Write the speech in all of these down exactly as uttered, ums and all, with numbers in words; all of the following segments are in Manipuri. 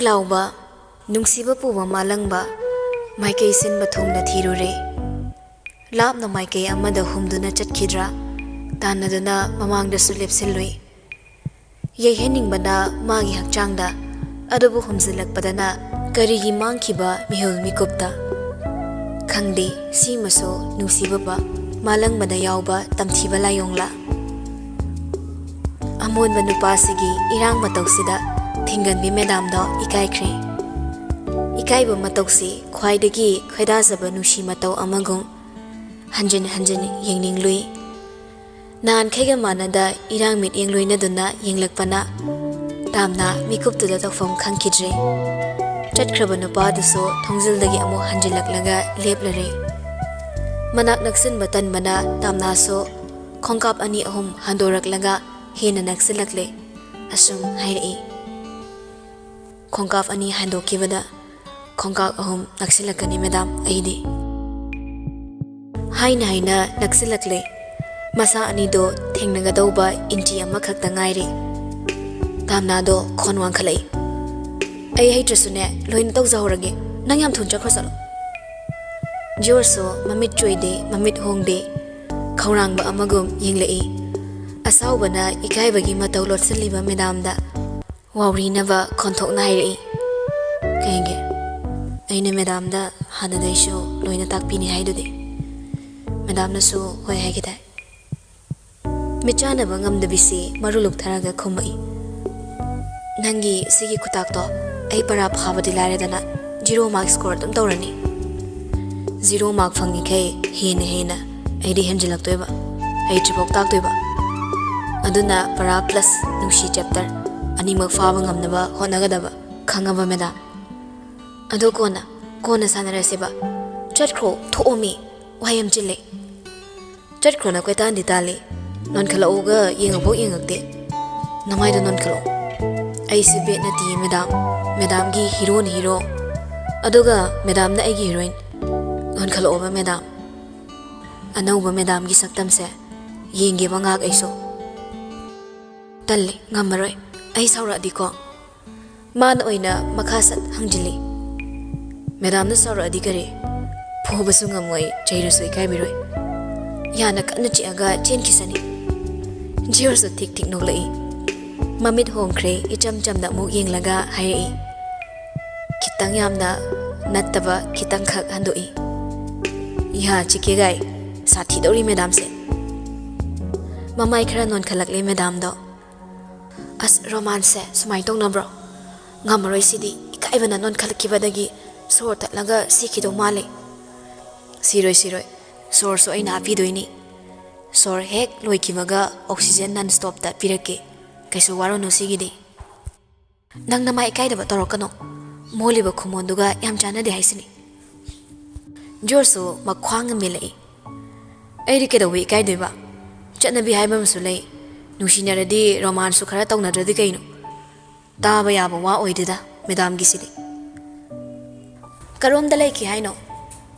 ꯆꯥꯎꯕ, ꯅꯨꯡꯁꯤꯕ ꯄꯨꯕ ꯃꯥꯂꯪꯕ, ꯃꯥꯏꯀꯩ ꯁꯤꯟꯕ ꯊꯨꯡꯅ ꯊꯤꯔꯨꯔꯦ꯫ ꯂꯥꯞꯅ ꯃꯥꯏꯀꯩ ꯑꯃꯗ ꯍꯨꯝꯗꯨꯅ ꯆꯠꯈꯤꯗ꯭ꯔꯥ, ꯇꯥꯟꯅꯗꯨꯅ ꯃꯃꯥꯡꯗꯁꯨ ꯂꯦꯞꯁꯤꯜꯂꯨꯏ꯫ ꯌꯩꯍꯟꯅꯤꯡꯕꯅ ꯃꯥꯒꯤ ꯍꯛꯆꯥꯡꯗ, ꯑꯗꯨꯕꯨ ꯍꯨꯝꯖꯤꯜꯂꯛꯄꯗꯅ ꯀꯔꯤꯒꯤ ꯃꯥꯡꯈꯤꯕ ꯃꯤꯍꯨꯜ ꯃꯤꯀꯨꯞꯇ? ꯈꯪꯗꯦ, ꯁꯤꯃꯁꯨ ꯅꯨꯡꯁꯤꯕ ꯄ-, ꯃꯥꯂꯪꯕꯗ ꯌꯥꯎꯕ ꯇꯝꯊꯤꯕ ꯂꯥꯏꯑꯣꯡꯂꯥ? ꯑꯃꯣꯟꯕ ꯅꯨꯄꯥꯁꯤꯒꯤ ꯏꯔꯥꯡ ꯃꯇꯧꯁꯤꯗ ꯊꯤꯡꯒꯟꯕꯤ ꯃꯦꯗꯥꯝꯗꯣ ꯏꯀꯥꯏꯈ꯭ꯔꯦ꯫ ꯏꯀꯥꯏꯕ ꯃꯇꯧꯁꯤ ꯈ꯭ꯋꯥꯏꯗꯒꯤ ꯈꯣꯏꯗꯥꯖꯕ ꯅꯨꯡꯁꯤ ꯃꯇꯧ ꯑꯃꯒꯨꯝ ꯍꯟꯖꯤꯟ ꯍꯟꯖꯤꯟ ꯌꯦꯡꯅꯤꯡꯂꯨꯏ꯫ ꯅꯍꯥꯟꯈꯩꯒ ꯃꯥꯟꯅꯗ ꯏꯔꯥꯡ ꯃꯤꯠꯌꯦꯡ ꯂꯣꯏꯅꯗꯨꯅ ꯌꯦꯡꯂꯛꯄꯅ ꯇꯥꯝꯅ ꯃꯤꯀꯨꯞꯇꯨꯗ ꯇꯧꯐꯝ ꯈꯪꯈꯤꯗ꯭ꯔꯦ꯫ ꯆꯠꯈ꯭ꯔꯕ ꯅꯨꯄꯥꯗꯨꯁꯨ ꯊꯣꯡꯖꯤꯜꯗꯒꯤ ꯑꯃꯨꯛ ꯍꯟꯖꯤꯜꯂꯛꯂꯒ ꯂꯦꯞꯂꯔꯦ꯫ ꯃꯅꯥꯛ ꯅꯛꯁꯤꯟꯕ ꯇꯟꯕꯅ ꯇꯥꯝꯅꯥꯁꯨ ꯈꯣꯡꯀꯥꯞ ꯑꯅꯤ ꯑꯍꯨꯝ ꯍꯟꯗꯣꯔꯛꯂꯒ ꯍꯦꯟꯅ ꯅꯛꯁꯤꯜꯂꯛꯂꯦ꯫ ꯑꯁꯨꯝ ꯍꯥꯏꯔꯛꯏ꯫ ꯈꯣꯡꯀꯥꯞ ꯑꯅꯤ ꯍꯟꯗꯣꯛꯈꯤꯕꯗ ꯈꯣꯡꯀꯥꯞ ꯑꯍꯨꯝ ꯅꯛꯁꯤꯜꯂꯛꯀꯅꯤ, ꯃꯦꯗꯥꯝ, ꯑꯩꯗꯤ꯫ ꯍꯥꯏꯅ ꯍꯥꯏꯅ ꯅꯛꯁꯤꯜꯂꯛꯂꯦ꯫ ꯃꯁꯥ ꯑꯅꯤꯗꯣ ꯊꯦꯡꯅꯒꯗꯧꯕ ꯏꯟꯆꯤ ꯑꯃꯈꯛꯇ ꯉꯥꯏꯔꯦ꯫ ꯇꯥꯝꯅꯥꯗꯣ ꯈꯣꯟ ꯋꯥꯡꯈꯠꯂꯛꯏ꯫ "ꯑꯩ ꯍꯩꯇ꯭ꯔꯁꯨꯅꯦ, ꯂꯣꯏꯅ ꯇꯧꯖꯍꯧꯔꯒꯦ꯫ ꯅꯪ ꯌꯥꯝ ꯊꯨꯅ ꯆꯠꯈ꯭ꯔꯣ, ꯆꯠꯂꯣ꯫" ꯖꯣꯔꯁꯨ ꯃꯃꯤꯠ ꯆꯣꯏꯗꯦ, ꯃꯃꯤꯠ ꯍꯣꯡꯗꯦ꯫ ꯈꯧꯔꯥꯡꯕ ꯑꯃꯒꯨꯝ ꯌꯦꯡꯂꯛꯏ꯫ ꯑꯁꯥꯎꯕꯅ ꯏꯀꯥꯏꯕꯒꯤ ꯃꯇꯧ ꯂꯣꯠꯁꯤꯜꯂꯤꯕ ꯃꯦꯗꯥꯝꯗ ꯋꯥꯎꯔꯤꯅꯕ ꯈꯣꯟꯊꯣꯛꯅ ꯍꯥꯏꯔꯛꯏ꯫ "ꯀꯩꯒꯤ? ꯑꯩꯅ ꯃꯦꯗꯥꯝꯗ ꯍꯥꯟꯅꯗꯩꯁꯨ ꯂꯣꯏꯅ ꯇꯥꯛꯄꯤꯅꯤ ꯍꯥꯏꯗꯨꯗꯤ꯫ ꯃꯦꯗꯥꯝꯅꯁꯨ ꯍꯣꯏ ꯍꯥꯏꯈꯤꯗꯥꯏ?" ꯃꯤꯠꯆꯥꯟꯅꯕ ꯉꯝꯗꯕꯤꯁꯤ ꯃꯔꯨ ꯂꯨꯛꯊꯔꯒ ꯈꯨꯝꯃꯛꯏ꯫ "ꯅꯪꯒꯤ ꯁꯤꯒꯤ ꯈꯨꯇꯥꯛꯇꯣ ꯑꯩ ꯄꯔꯥ ꯐꯥꯕꯗꯤ ꯂꯥꯏꯔꯗꯅ zero mark score ꯑꯗꯨꯝ ꯇꯧꯔꯅꯤ꯫ Zero mark ꯐꯪꯉꯤꯈꯩ ꯍꯦꯟꯅ ꯍꯦꯟꯅ ꯑꯩꯗꯤ ꯍꯦꯟꯖꯤꯜꯂꯛꯇꯣꯏꯕ, ꯍꯩꯇ꯭ꯔꯤꯐꯥꯎ ꯇꯥꯛꯇꯣꯏꯕ꯫ ꯑꯗꯨꯅ ꯄꯔꯥ plus ꯅꯨꯡꯁꯤ chapter ꯑꯅꯤꯃꯛ ꯐꯥꯕ ꯉꯝꯅꯕ ꯍꯣꯠꯅꯒꯗꯕ, ꯈꯪꯉꯕ ꯃꯦꯗꯥꯝ? ꯑꯗꯣ ꯀꯣꯟꯅ, ꯀꯣꯟꯅ ꯁꯥꯟꯅꯔꯁꯦꯕ꯫ ꯆꯠꯈ꯭ꯔꯣ, ꯊꯣꯛꯑꯣꯃꯤ, ꯋꯥ ꯌꯥꯝ ꯆꯤꯜꯂꯦ꯫" "ꯆꯠꯈ꯭ꯔꯣꯅ ꯀꯣꯏꯇꯥꯟꯗꯤ ꯇꯥꯜꯂꯤ꯫ ꯅꯣꯟꯈꯠꯂꯛꯎꯒ ꯌꯦꯡꯉꯛꯐꯥꯎ ꯌꯦꯡꯉꯛꯇꯦ꯫ ꯅꯃꯥꯏꯗꯣ ꯅꯣꯟꯈꯠꯂꯛꯑꯣ꯫" "ꯑꯩꯁꯦ ꯕꯦꯠ ꯅꯠꯇꯤꯌꯦ ꯃꯦꯗꯥꯝ꯫ ꯃꯦꯗꯥꯝꯒꯤ ꯍꯤꯔꯣꯅ ꯍꯤꯔꯣ꯫ ꯑꯗꯨꯒ ꯃꯦꯗꯥꯝꯅ ꯑꯩꯒꯤ ꯍꯤꯔꯣꯏꯟ꯫ ꯅꯣꯟꯈꯠꯂꯛꯑꯣꯕ ꯃꯦꯗꯥꯝ꯫ ꯑꯅꯧꯕ ꯃꯦꯗꯥꯝꯒꯤ ꯁꯛꯇꯝꯁꯦ ꯌꯦꯡꯒꯦꯕ ꯉꯥꯛ ꯑꯩꯁꯨ꯫" "ꯇꯜꯂꯤ, ꯉꯝꯃꯔꯣꯏ꯫ ꯑꯩ ꯁꯥꯎꯔꯛꯑꯗꯤꯀꯣ?" ꯃꯥꯅ ꯑꯣꯏꯅ ꯃꯈꯥ ꯁꯠ ꯍꯪꯖꯤꯜꯂꯤ꯫ "ꯃꯦꯗꯥꯝꯅ ꯁꯥꯎꯔꯛꯑꯗꯤ ꯀꯔꯤ? ꯐꯨꯕꯁꯨ ꯉꯝꯃꯣꯏ, ꯆꯩꯔꯁꯨ ꯏꯀꯥꯏꯕꯤꯔꯣꯏ"꯫ ꯌꯥꯅ ꯀꯟꯅ ꯆꯤꯛꯑꯒ ꯆꯦꯟꯈꯤꯁꯅꯤ꯫ ꯖꯤꯌꯣꯔꯁꯨ ꯊꯤꯛ ꯊꯤꯛ ꯅꯣꯛꯂꯛꯏ꯫ ꯃꯃꯤꯠ ꯍꯣꯡꯈ꯭ꯔꯦ, ꯏꯆꯝ ꯆꯝꯅ ꯑꯃꯨꯛ ꯌꯦꯡꯂꯒ ꯍꯥꯏꯔꯛꯏ, ꯈꯤꯇꯪ ꯌꯥꯝꯅ ꯅꯠꯇꯕ, ꯈꯤꯇꯪꯈꯛ ꯍꯟꯗꯣꯛꯏ꯫ "ꯌꯥ ꯆꯤꯛꯀꯦꯒꯥꯏ, ꯁꯥꯊꯤꯗꯧꯔꯤ ꯃꯦꯗꯥꯝꯁꯦ"꯫ ꯃꯃꯥꯏ ꯈꯔ ꯅꯣꯟꯈꯠꯂꯛꯂꯦ ꯃꯦꯗꯥꯝꯗꯣ꯫ "ꯑꯁ, ꯔꯣꯃꯥꯟꯁꯁꯦ ꯁꯨꯃꯥꯏꯅ ꯇꯧꯅꯕ꯭ꯔꯣ? ꯉꯝꯃꯔꯣꯏ ꯁꯤꯗꯤ, ꯏꯀꯥꯏꯕꯅ ꯅꯣꯟꯈꯠꯂꯛꯈꯤꯕꯗꯒꯤ ꯁꯣꯔ ꯇꯠꯂꯒ ꯁꯤꯈꯤꯗꯧ ꯃꯥꯜꯂꯦ"꯫ "ꯁꯤꯔꯣꯏ, ꯁꯤꯔꯣꯏ, ꯁꯣꯔꯁꯨ ꯑꯩꯅ ꯍꯥꯞꯄꯤꯗꯣꯏꯅꯤ꯫ ꯁꯣꯔ ꯍꯦꯛ ꯂꯣꯏꯈꯤꯕꯒ oxygen non stopꯇ ꯄꯤꯔꯛꯀꯦ꯫ ꯀꯩꯁꯨ ꯋꯥꯔꯨꯅꯨ ꯁꯤꯒꯤꯗꯤ"꯫ "ꯅꯪ ꯅꯃꯥꯏ ꯏꯀꯥꯏꯗꯕ ꯇꯧꯔꯛꯀꯅꯣ꯫ ꯃꯣꯜꯂꯤꯕ ꯈꯨꯃꯣꯟꯗꯨꯒ ꯌꯥꯝ ꯆꯥꯟꯅꯗꯦ ꯍꯥꯏꯁꯤꯅꯤ"꯫ ꯖꯣꯔꯖꯁꯨ ꯃꯈ꯭ꯋꯥꯡ ꯑꯃ ꯃꯦꯜꯂꯛꯏ꯫ "ꯑꯩꯗꯤ ꯀꯩꯗꯧꯕ ꯏꯀꯥꯏꯗꯣꯏꯕ? ꯆꯠꯅꯕꯤ ꯍꯥꯏꯕ ꯑꯃꯁꯨ ꯂꯩ꯫ ꯅꯨꯡꯁꯤꯅꯔꯗꯤ ꯔꯣꯃꯥꯟꯁꯁꯨ ꯈꯔ ꯇꯧꯅꯗ꯭ꯔꯗꯤ ꯀꯩꯅꯣ? ꯇꯥꯕ ꯌꯥꯕ ꯋꯥ ꯑꯣꯏꯗꯦꯗ ꯃꯦꯗꯥꯝꯒꯤꯁꯤꯗꯤ"꯫ "ꯀꯔꯣꯝꯗ ꯂꯩꯈꯤ ꯍꯥꯏꯅꯣ?"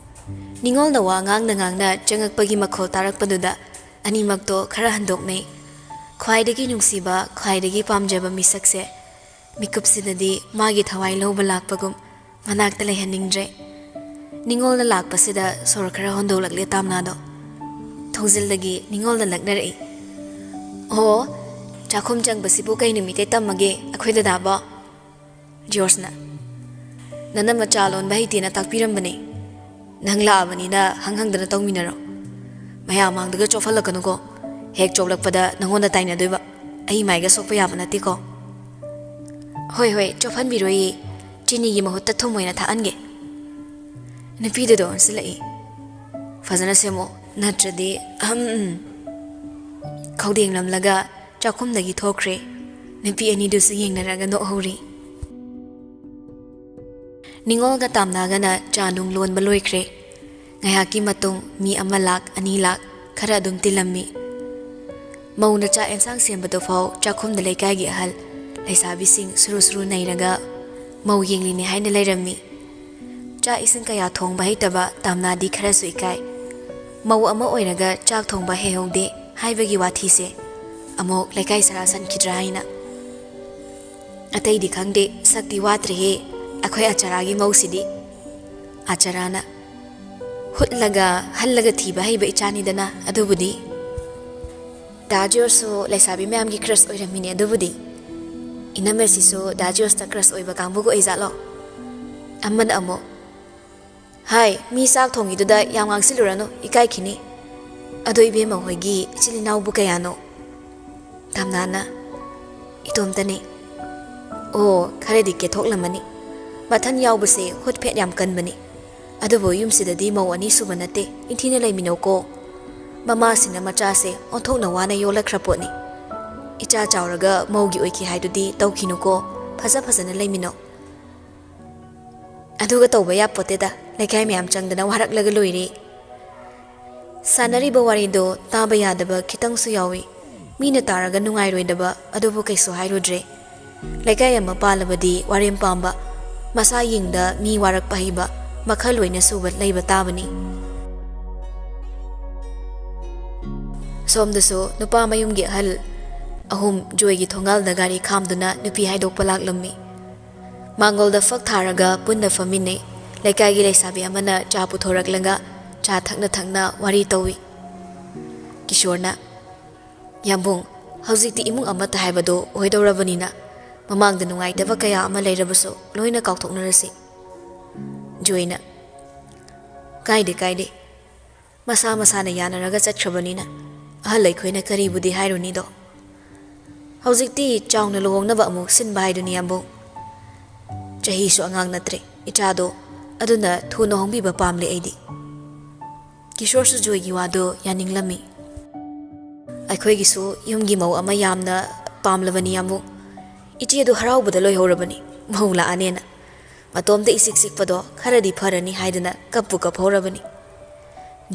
ꯅꯤꯉꯣꯜꯅ ꯋꯥ ꯉꯥꯡꯅ ꯉꯥꯡꯅ ꯆꯪꯉꯛꯄꯒꯤ ꯃꯈꯣꯜ ꯇꯥꯔꯛꯄꯗꯨꯗ ꯑꯅꯤꯃꯛꯇꯣ ꯈꯔ ꯍꯟꯗꯣꯛꯅꯩ꯫ ꯈ꯭ꯋꯥꯏꯗꯒꯤ ꯅꯨꯡꯁꯤꯕ, ꯈ꯭ꯋꯥꯏꯗꯒꯤ ꯄꯥꯝꯖꯕ ꯃꯤꯁꯛꯁꯦ ꯃꯤꯀꯨꯞꯁꯤꯗꯗꯤ ꯃꯥꯒꯤ ꯊꯋꯥꯏ ꯂꯧꯕ ꯂꯥꯛꯄꯒꯨꯝ ꯃꯅꯥꯛꯇ ꯂꯩꯍꯟꯅꯤꯡꯗ꯭ꯔꯦ꯫ ꯅꯤꯉꯣꯜꯅ ꯂꯥꯛꯄꯁꯤꯗ ꯁꯣꯔ ꯈꯔ ꯍꯣꯟꯗꯣꯛꯂꯛꯂꯦ ꯇꯥꯝꯅꯥꯗꯣ꯫ ꯊꯣꯡꯖꯤꯜꯗꯒꯤ ꯅꯤꯉꯣꯜꯅ ꯂꯛꯅꯔꯛꯏ꯫ "ꯑꯣ, ꯆꯥꯛꯈꯨꯝ ꯆꯪꯕꯁꯤꯕꯨ ꯀꯩ ꯅꯨꯃꯤꯠꯇꯩ ꯇꯝꯃꯒꯦ ꯑꯩꯈꯣꯏ ꯗꯗꯥꯕꯣ?" ꯖꯣꯔꯖꯅ꯫ "ꯅꯅꯝꯃ ꯆꯥ ꯂꯣꯟꯕ ꯍꯩꯇꯦꯅ ꯇꯥꯛꯄꯤꯔꯝꯕꯅꯦ꯫ ꯅꯪ ꯂꯥꯛꯑꯕꯅꯤꯅ ꯍꯪ ꯍꯪꯗꯅ ꯇꯧꯃꯤꯟꯅꯔꯣ꯫ ꯃꯌꯥꯝ ꯃꯥꯡꯗꯒ ꯆꯣꯞꯍꯜꯂꯛꯀꯅꯨꯀꯣ꯫ ꯍꯦꯛ ꯆꯣꯞꯂꯛꯄꯗ ꯅꯪꯉꯣꯟꯗ ꯇꯥꯏꯅꯗꯣꯏꯕ꯫ ꯑꯩ ꯃꯥꯏꯒ ꯁꯣꯛꯄ ꯌꯥꯕ ꯅꯠꯇꯦꯀꯣ"꯫ "ꯍꯣꯏ, ꯍꯣꯏ, ꯆꯣꯞꯍꯟꯕꯤꯔꯣꯏꯌꯦ꯫ ꯆꯤꯅꯤꯒꯤ ꯃꯍꯨꯠꯇ ꯊꯨꯝ ꯑꯣꯏꯅ ꯊꯥꯛꯍꯟꯒꯦ"꯫ ꯅꯨꯄꯤꯗꯨꯗ ꯑꯣꯟꯁꯤꯜꯂꯛꯏ꯫ "ꯐꯖꯅ ꯁꯦꯝꯃꯣ, ꯅꯠꯇ꯭ꯔꯗꯤ ꯑꯍꯝ, ꯎꯝ"꯫ ꯈꯧꯗꯦꯡ ꯂꯝꯂꯒ ꯆꯥꯛꯈꯨꯝꯗꯒꯤ ꯊꯣꯛꯈ꯭ꯔꯦ꯫ ꯅꯨꯄꯤ ꯑꯅꯤꯗꯨꯁꯨ ꯌꯦꯡꯅꯔꯒ ꯅꯣꯛꯍꯧꯔꯤ꯫ ꯅꯤꯉꯣꯜꯒ ꯇꯥꯝꯅꯥꯒꯅ ꯆꯥ ꯅꯨꯡ ꯂꯣꯟꯕ ꯂꯣꯏꯈ꯭ꯔꯦ꯫ ꯉꯥꯏꯍꯥꯛꯀꯤ ꯃꯇꯨꯡ ꯃꯤ ꯑꯃ ꯂꯥꯛ, ꯑꯅꯤ ꯂꯥꯛ, ꯈꯔ ꯑꯗꯨꯝ ꯇꯤꯜꯂꯝꯃꯤ꯫ ꯃꯧꯅ ꯆꯥꯛ ꯑꯦꯟꯁꯥꯡ ꯁꯦꯝꯕꯗꯨꯐꯥꯎ ꯆꯥꯛꯈꯨꯝꯗ ꯂꯩꯀꯥꯏꯒꯤ ꯑꯍꯜ ꯂꯩꯁꯥꯕꯤꯁꯤꯡ ꯁꯨꯔꯨ ꯁꯨꯔꯨ ꯅꯩꯔꯒ ꯃꯧ ꯌꯦꯡꯂꯤꯅꯦ ꯍꯥꯏꯅ ꯂꯩꯔꯝꯃꯤ꯫ ꯆꯥꯛ ꯏꯁꯤꯡ ꯀꯌꯥ ꯊꯣꯡꯕ ꯍꯩꯇꯕ ꯇꯥꯝꯅꯥꯗꯤ ꯈꯔꯁꯨ ꯏꯀꯥꯏ꯫ ꯃꯧ ꯑꯃ ꯑꯣꯏꯔꯒ ꯆꯥꯛ ꯊꯣꯡꯕ ꯍꯩꯍꯧꯗꯦ ꯍꯥꯏꯕꯒꯤ ꯋꯥꯊꯤꯁꯦ ꯑꯃꯨꯛ ꯂꯩꯀꯥꯏ ꯁꯔꯥ ꯁꯟꯈꯤꯗ꯭ꯔꯥ ꯍꯥꯏꯅ꯫ ꯑꯇꯩꯗꯤ ꯈꯪꯗꯦ, ꯁꯛꯇꯤ ꯋꯥꯠꯇ꯭ꯔꯦꯍꯦ ꯑꯩꯈꯣꯏ ꯑꯆꯥꯔꯥꯒꯤ ꯃꯧꯁꯤꯗꯤ꯫ ꯑꯆꯥꯔꯥꯅ: "ꯍꯨꯠꯂꯒ ꯍꯜꯂꯒ ꯊꯤꯕ ꯍꯩꯕ ꯏꯆꯥꯅꯤꯗꯅ ꯑꯗꯨꯕꯨꯗꯤ꯫ ꯗꯥ ꯖꯣꯔꯖꯁꯨ ꯂꯩꯁꯥꯕꯤ ꯃꯌꯥꯝꯒꯤ crush ꯑꯣꯏꯔꯝꯃꯤꯅꯦ ꯑꯗꯨꯕꯨꯗꯤ꯫ ꯏꯅꯝꯃꯁꯤꯁꯨ ꯗꯥ ꯖꯣꯔꯖꯇ crush ꯑꯣꯏꯕ ꯀꯥꯡꯕꯨꯒ ꯑꯣꯏꯖꯥꯠꯂꯣ?" ꯑꯃꯅ ꯑꯃꯨꯛ: "ꯍꯥꯏ, ꯃꯤ ꯆꯥꯛ ꯊꯣꯡꯉꯤꯗꯨꯗ ꯌꯥꯝ ꯉꯥꯡꯁꯤꯜꯂꯨꯔꯅꯨ, ꯏꯀꯥꯏꯈꯤꯅꯤ꯫ ꯑꯗꯣ ꯏꯕꯦꯝꯃ ꯍꯣꯏꯒꯤ ꯏꯆꯤꯜ ꯏꯅꯥꯎꯕꯨ ꯀꯌꯥꯅꯣ?" ꯇꯝꯅꯥꯅ: "ꯏꯇꯣꯝꯇꯅꯤ"꯫ "ꯑꯣ, ꯈꯔꯗꯤ ꯀꯦꯊꯣꯛꯂꯝꯃꯅꯤ꯫ ꯃꯊꯟ ꯌꯥꯎꯕꯁꯦ ꯍꯨꯠꯐꯦꯠ ꯌꯥꯝ ꯀꯟꯕꯅꯤ꯫ ꯑꯗꯨꯕꯨ ꯌꯨꯝꯁꯤꯗꯗꯤ ꯃꯧ ꯑꯅꯤ ꯁꯨꯕ ꯅꯠꯇꯦ, ꯏꯟꯊꯤꯅ ꯂꯩꯃꯤꯟꯅꯧꯀꯣ꯫ ꯃꯃꯥꯁꯤꯅ ꯃꯆꯥꯁꯦ ꯑꯣꯟꯊꯣꯛꯅ ꯋꯥꯅ ꯌꯣꯜꯂꯛꯈ꯭ꯔ ꯄꯣꯠꯅꯤ꯫ ꯏꯆꯥ ꯆꯥꯎꯔꯒ ꯃꯧꯒꯤ ꯑꯣꯏꯈꯤ ꯍꯥꯏꯗꯨꯗꯤ ꯇꯧꯈꯤꯅꯨꯀꯣ, ꯐꯖ ꯐꯖꯅ ꯂꯩꯃꯤꯟꯅꯧ"꯫ "ꯑꯗꯨꯒ ꯇꯧꯕ ꯌꯥꯄꯣꯠꯇꯦꯗ, ꯂꯩꯀꯥꯏ ꯃꯌꯥꯝ ꯆꯪꯗꯅ ꯋꯥꯔꯛꯂꯒ ꯂꯣꯏꯔꯦ"꯫ ꯁꯥꯟꯅꯔꯤꯕ ꯋꯥꯔꯤꯗꯣ ꯇꯥꯕ ꯌꯥꯗꯕ ꯈꯤꯇꯪꯁꯨ ꯌꯥꯎꯏ꯫ ꯃꯤꯅ ꯇꯥꯔꯒ ꯅꯨꯡꯉꯥꯏꯔꯣꯏꯗꯕ ꯑꯗꯨꯕꯨ ꯀꯩꯁꯨ ꯍꯥꯏꯔꯨꯗ꯭ꯔꯦ꯫ ꯂꯩꯀꯥꯏ ꯑꯃ ꯄꯥꯜꯂꯕꯗꯤ ꯋꯥꯔꯦꯝ ꯄꯥꯝꯕ, ꯃꯁꯥ ꯌꯦꯡꯗ ꯃꯤ ꯋꯥꯔꯛꯄ ꯍꯩꯕ, ꯃꯈꯜ ꯂꯣꯏꯅ ꯁꯨꯕ ꯂꯩꯕ ꯇꯥꯕꯅꯤ꯫ ꯁꯣꯝꯗꯁꯨ ꯅꯨꯄꯥ ꯃꯌꯨꯝꯒꯤ ꯑꯍꯜ ꯑꯍꯨꯝ ꯖꯣꯏꯒꯤ ꯊꯣꯡꯒꯥꯜꯗ ꯒꯥꯔꯤ ꯈꯥꯝꯗꯨꯅ ꯅꯨꯄꯤ ꯍꯥꯏꯗꯣꯛꯄ ꯂꯥꯛꯂꯝꯃꯤ꯫ ꯃꯥꯡꯒꯣꯜꯗ ꯐꯛ ꯊꯥꯔꯒ ꯄꯨꯟꯅ ꯐꯝꯃꯤꯟꯅꯩ꯫ ꯂꯩꯀꯥꯏꯒꯤ ꯂꯩꯁꯥꯕꯤ ꯑꯃꯅ ꯆꯥ ꯄꯨꯊꯣꯔꯛꯂꯒ ꯆꯥ ꯊꯛꯅ ꯊꯛꯅ ꯋꯥꯔꯤ ꯇꯧꯏ꯫ ꯀꯤꯁꯣꯔꯅ: "ꯌꯥꯝꯕꯨꯡ, ꯍꯧꯖꯤꯛꯇꯤ ꯏꯃꯨꯡ ꯑꯃꯠꯇ ꯍꯥꯏꯕꯗꯣ ꯑꯣꯏꯗꯧꯔꯕꯅꯤꯅ, ꯃꯃꯥꯡꯗ ꯅꯨꯡꯉꯥꯏꯇꯕ ꯀꯌꯥ ꯑꯃ ꯂꯩꯔꯕꯁꯨ ꯂꯣꯏꯅ ꯀꯥꯎꯊꯣꯛꯅꯔꯁꯤ"꯫ ꯖꯣꯏꯅ: "ꯀꯥꯏꯗꯦ, ꯀꯥꯏꯗꯦ꯫ ꯃꯁꯥ ꯃꯁꯥꯅ ꯌꯥꯅꯔꯒ ꯆꯠꯈ꯭ꯔꯕꯅꯤꯅ ꯑꯍꯜ ꯑꯩꯈꯣꯏꯅ ꯀꯔꯤꯕꯨꯗꯤ ꯍꯥꯏꯔꯨꯅꯤꯗꯣ꯫ ꯍꯧꯖꯤꯛꯇꯤ ꯆꯥꯎꯅ ꯂꯨꯍꯣꯡꯅꯕ ꯑꯃꯨꯛ ꯁꯤꯟꯕ ꯍꯥꯏꯗꯨꯅꯤ, ꯌꯥꯝꯕꯨꯡ꯫ ꯆꯍꯤꯁꯨ ꯑꯉꯥꯡ ꯅꯠꯇ꯭ꯔꯦ, ꯏꯆꯥꯗꯣ꯫ ꯑꯗꯨꯅ ꯊꯨꯅ ꯍꯣꯡꯕꯤꯕ ꯄꯥꯝꯂꯦ ꯑꯩꯗꯤ"꯫ ꯀꯤꯁꯣꯔꯁꯨ ꯖꯣꯏꯒꯤ ꯋꯥꯗꯣ ꯌꯥꯅꯤꯡꯂꯝꯃꯤ꯫ "ꯑꯩꯈꯣꯏꯒꯤꯁꯨ ꯌꯨꯝꯒꯤ ꯃꯧ ꯑꯃ ꯌꯥꯝꯅ ꯄꯥꯝꯂꯕꯅꯤ, ꯌꯥꯝꯕꯨꯡ꯫ ꯏꯆꯦꯗꯨ ꯍꯔꯥꯎꯕꯗ ꯂꯣꯏꯍꯧꯔꯕꯅꯤ, ꯃꯧ ꯂꯥꯛꯑꯅꯦꯅ꯫ ꯃꯇꯣꯝꯇ ꯏꯆꯤꯛ ꯆꯤꯛꯄꯗꯣ ꯈꯔꯗꯤ ꯐꯔꯅꯤ ꯍꯥꯏꯗꯨꯅ ꯀꯞꯄꯨ ꯀꯞꯍꯧꯔꯕꯅꯤ"꯫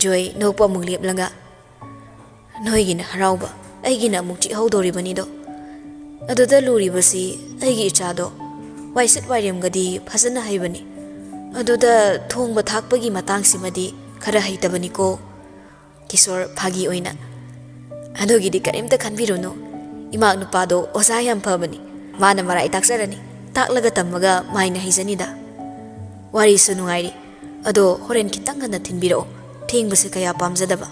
ꯖꯣꯏ ꯅꯣꯛꯄ ꯑꯃꯨꯛ ꯂꯦꯞꯂꯒ: "ꯅꯣꯏꯒꯤꯅ ꯍꯔꯥꯎꯕ, ꯑꯩꯒꯤꯅ ꯑꯃꯨꯛ ꯆꯤꯛꯍꯧꯗꯧꯔꯤꯕꯅꯤꯗꯣ꯫ ꯑꯗꯨꯗ ꯂꯨꯔꯤꯕꯁꯤ ꯑꯩꯒꯤ ꯏꯆꯥꯗꯣ꯫ ꯋꯥꯏꯁꯤꯠ ꯋꯥꯏꯔꯦꯝꯒꯗꯤ ꯐꯖꯅ ꯍꯩꯕꯅꯤ꯫ ꯑꯗꯨꯗ ꯊꯣꯡꯕ ꯊꯥꯛꯄꯒꯤ ꯃꯇꯥꯡꯁꯤꯃꯗꯤ ꯈꯔ ꯍꯩꯇꯕꯅꯤꯀꯣ"꯫ ꯀꯤꯁꯣꯔ ꯐꯥꯒꯤ ꯑꯣꯏꯅ: "ꯑꯗꯨꯒꯤꯗꯤ ꯀꯔꯤꯝꯇ ꯈꯟꯕꯤꯔꯨꯅꯨ꯫ ꯏꯃꯥ ꯅꯨꯄꯥꯗꯣ ꯑꯣꯖꯥ ꯌꯥꯝ ꯐꯕꯅꯤ꯫ ꯃꯥꯅ ꯃꯔꯥꯏ ꯇꯥꯛꯆꯔꯅꯤ꯫ ꯇꯥꯛꯂꯒ ꯇꯝꯃꯒ ꯃꯥꯏꯅ ꯍꯩꯖꯅꯤꯗ꯫ ꯋꯥꯔꯤꯁꯨ ꯅꯨꯡꯉꯥꯏꯔꯤ꯫ ꯑꯗꯣ ꯍꯣꯔꯦꯟ ꯈꯤꯇꯪ ꯉꯟꯅ ꯊꯤꯟꯕꯤꯔꯛꯑꯣ꯫ ꯊꯦꯡꯕꯁꯦ ꯀꯌꯥ ꯄꯥꯝꯖꯗꯕ꯫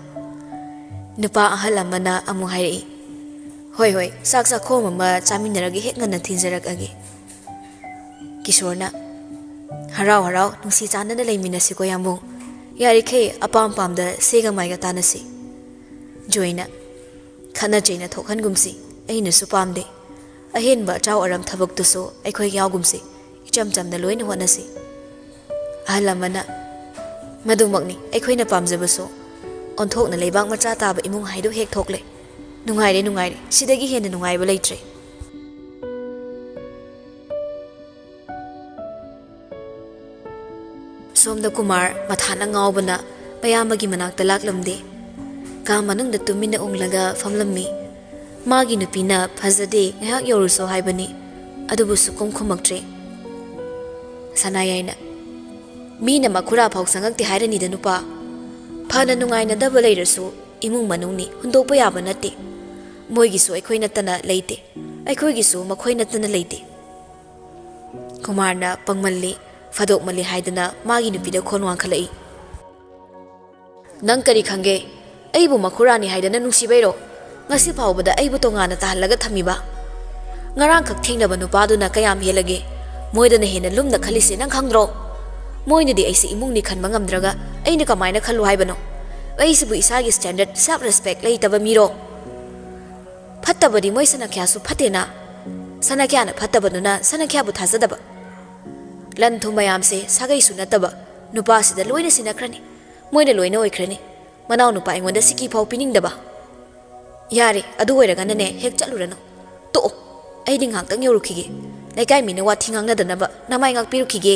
ꯅꯨꯄꯥ ꯑꯍꯜ ꯑꯃꯅ ꯑꯃꯨꯛ ꯍꯥꯏꯔꯛꯏ, "ꯍꯣꯏ, ꯍꯣꯏ, ꯆꯥꯛ ꯆꯥꯈꯣꯝ ꯑꯃ ꯆꯥꯃꯤꯟꯅꯔꯒ ꯍꯦꯛ ꯉꯟꯅ ꯊꯤꯟꯖꯔꯛꯑꯒꯦ꯫" ꯀꯤꯁꯣꯔꯅ, "ꯍꯔꯥꯎ ꯍꯔꯥꯎ ꯅꯨꯡꯁꯤ ꯆꯥꯟꯅꯅ ꯂꯩꯃꯤꯟꯅꯁꯤꯀꯣ ꯌꯥꯝꯕꯨꯡ꯫ ꯌꯥꯔꯤꯈꯩ ꯑꯄꯥꯝ ꯄꯥꯝꯗ ꯁꯦꯒ ꯃꯥꯏꯒ ꯇꯥꯟꯅꯁꯤ꯫" ꯖꯣꯏꯅ, "ꯈꯠꯅ ꯆꯩꯅ ꯊꯣꯛꯍꯟꯒꯨꯝꯁꯤ, ꯑꯩꯅꯁꯨ ꯄꯥꯝꯗꯦ꯫ ꯑꯍꯦꯟꯕ ꯑꯆꯥꯎ ꯑꯔꯝ ꯊꯕꯛꯇꯨꯁꯨ ꯑꯩꯈꯣꯏ ꯌꯥꯎꯒꯨꯝꯁꯤ, ꯏꯆꯝ ꯆꯝꯅ ꯂꯣꯏꯅ ꯍꯣꯠꯅꯁꯤ꯫" ꯑꯍꯜ ꯑꯃꯅ, "ꯃꯗꯨꯃꯛꯅꯤ ꯑꯩꯈꯣꯏꯅ ꯄꯥꯝꯖꯕꯁꯨ꯫ ꯑꯣꯟꯊꯣꯛꯅ ꯂꯩꯕꯥꯛ ꯃꯆꯥ ꯇꯥꯕ ꯏꯃꯨꯡ ꯍꯥꯏꯗꯨ ꯍꯦꯛ ꯊꯣꯛꯂꯦ꯫ ꯅꯨꯡꯉꯥꯏꯔꯦ, ꯅꯨꯡꯉꯥꯏꯔꯦ, ꯁꯤꯗꯒꯤ ꯍꯦꯟꯅ ꯅꯨꯡꯉꯥꯏꯕ ꯂꯩꯇ꯭ꯔꯦ꯫" ꯁꯣꯝꯗ ꯀꯨꯃꯥꯔ ꯃꯊꯥꯅ ꯉꯥꯎꯕꯅ ꯃꯌꯥꯝꯕꯒꯤ ꯃꯅꯥꯛꯇ ꯂꯥꯛꯂꯝꯗꯦ꯫ ꯀꯥ ꯃꯅꯨꯡꯗ ꯇꯨꯃꯤꯟꯅ ꯎꯪꯂꯒ ꯐꯝꯂꯝꯃꯤ꯫ ꯃꯥꯒꯤ ꯅꯨꯄꯤꯅ "ꯐꯖꯗꯦ, ꯉꯥꯏꯍꯥꯛ ꯌꯧꯔꯨꯁꯣ" ꯍꯥꯏꯕꯅꯤ, ꯑꯗꯨꯕꯨ ꯁꯨꯛꯈꯨꯝ ꯈꯨꯝꯃꯛꯇ꯭ꯔꯦ꯫ ꯁꯅꯥꯌꯥꯏꯅ, "ꯃꯤꯅ ꯃꯈꯨꯔꯥ ꯐꯥꯎ ꯆꯪꯉꯛꯇꯦ ꯍꯥꯏꯔꯅꯤꯗ ꯅꯨꯄꯥ꯫ ꯐꯅ ꯅꯨꯡꯉꯥꯏꯅꯗꯕ ꯂꯩꯔꯁꯨ ꯏꯃꯨꯡ ꯃꯅꯨꯡꯅꯤ, ꯍꯨꯟꯗꯣꯛꯄ ꯌꯥꯕ ꯅꯠꯇꯦ꯫ ꯃꯣꯏꯒꯤꯁꯨ ꯑꯩꯈꯣꯏ ꯅꯠꯇꯅ ꯂꯩꯇꯦ, ꯑꯩꯈꯣꯏꯒꯤꯁꯨ ꯃꯈꯣꯏ ꯅꯠꯇꯅ ꯂꯩꯇꯦ꯫" ꯀꯨꯃꯥꯔꯅ ꯄꯪꯃꯜꯂꯤ, ꯐꯥꯗꯣꯛꯃꯜꯂꯤ ꯍꯥꯏꯗꯅ ꯃꯥꯒꯤ ꯅꯨꯄꯤꯗ ꯈꯣꯟ ꯋꯥꯡꯈꯠꯂꯛꯏ꯫ "ꯅꯪ ꯀꯔꯤ ꯈꯪꯒꯦ? ꯑꯩꯕꯨ ꯃꯈꯨꯔꯥꯅꯤ ꯍꯥꯏꯗꯅ ꯅꯨꯡꯁꯤꯕꯩꯔꯣ ꯉꯁꯤ ꯐꯥꯎꯕꯗ ꯑꯩꯕꯨ ꯇꯣꯉꯥꯟꯅ ꯇꯥꯍꯜꯂꯒ ꯊꯝꯃꯤꯕ? ꯉꯔꯥꯡꯈꯛ ꯊꯦꯡꯅꯕ ꯅꯨꯄꯥꯗꯨꯅ ꯀꯌꯥꯝ ꯍꯦꯜꯂꯒꯦ? ꯃꯣꯏꯗꯅ ꯍꯦꯟꯅ ꯂꯨꯝꯅ ꯈꯜꯂꯤꯁꯦ ꯅꯪ ꯈꯪꯗ꯭ꯔꯣ? ꯃꯣꯏꯅꯗꯤ ꯑꯩꯁꯦ ꯏꯃꯨꯡꯅꯤ ꯈꯟꯕ ꯉꯝꯗ꯭ꯔꯒ ꯑꯩꯅ ꯀꯃꯥꯏꯅ ꯈꯜꯂꯨ ꯍꯥꯏꯕꯅꯣ? ꯑꯩꯁꯤꯕꯨ ꯏꯁꯥꯒꯤ standard, self respect ꯂꯩꯇꯕ ꯃꯤꯔꯣ? ꯐꯠꯇꯕꯗꯤ ꯃꯣꯏ ꯁꯅꯥꯈ꯭ꯌꯥꯁꯨ ꯐꯠꯇꯦꯅ꯫ ꯁꯅꯥꯈ꯭ꯌꯥꯅ ꯐꯠꯇꯕꯗꯨꯅ ꯁꯅꯥꯈ꯭ꯌꯥꯕꯨ ꯊꯥꯖꯗꯕ꯫ ꯂꯟ ꯊꯨꯝ ꯃꯌꯥꯝꯁꯦ ꯁꯥꯒꯩꯁꯨ ꯅꯠꯇꯕ ꯅꯨꯄꯥꯁꯤꯗ ꯂꯣꯏꯅ ꯁꯤꯟꯅꯈ꯭ꯔꯅꯤ꯫ ꯃꯣꯏꯅ ꯂꯣꯏꯅ ꯑꯣꯏꯈ꯭ꯔꯅꯤ꯫ ꯃꯅꯥꯎꯅꯨꯄꯥ ꯑꯩꯉꯣꯟꯗ ꯁꯤꯀꯤ ꯐꯥꯎ ꯄꯤꯅꯤꯡꯗꯕ꯫ ꯌꯥꯔꯦ, ꯑꯗꯨ ꯑꯣꯏꯔꯒꯅꯅꯦ, ꯍꯦꯛ ꯆꯠꯂꯨꯔꯅꯨ꯫ ꯇꯣꯛꯑꯣ꯫ ꯑꯩꯗꯤ ꯉꯥꯏꯍꯥꯛꯇꯪ ꯌꯧꯔꯨꯈꯤꯒꯦ꯫ ꯂꯩꯀꯥꯏ ꯃꯤꯅ ꯋꯥꯊꯤ ꯉꯥꯡꯅꯗꯅꯕ ꯅꯃꯥꯏ ꯉꯥꯛꯄꯤꯔꯨꯈꯤꯒꯦ꯫"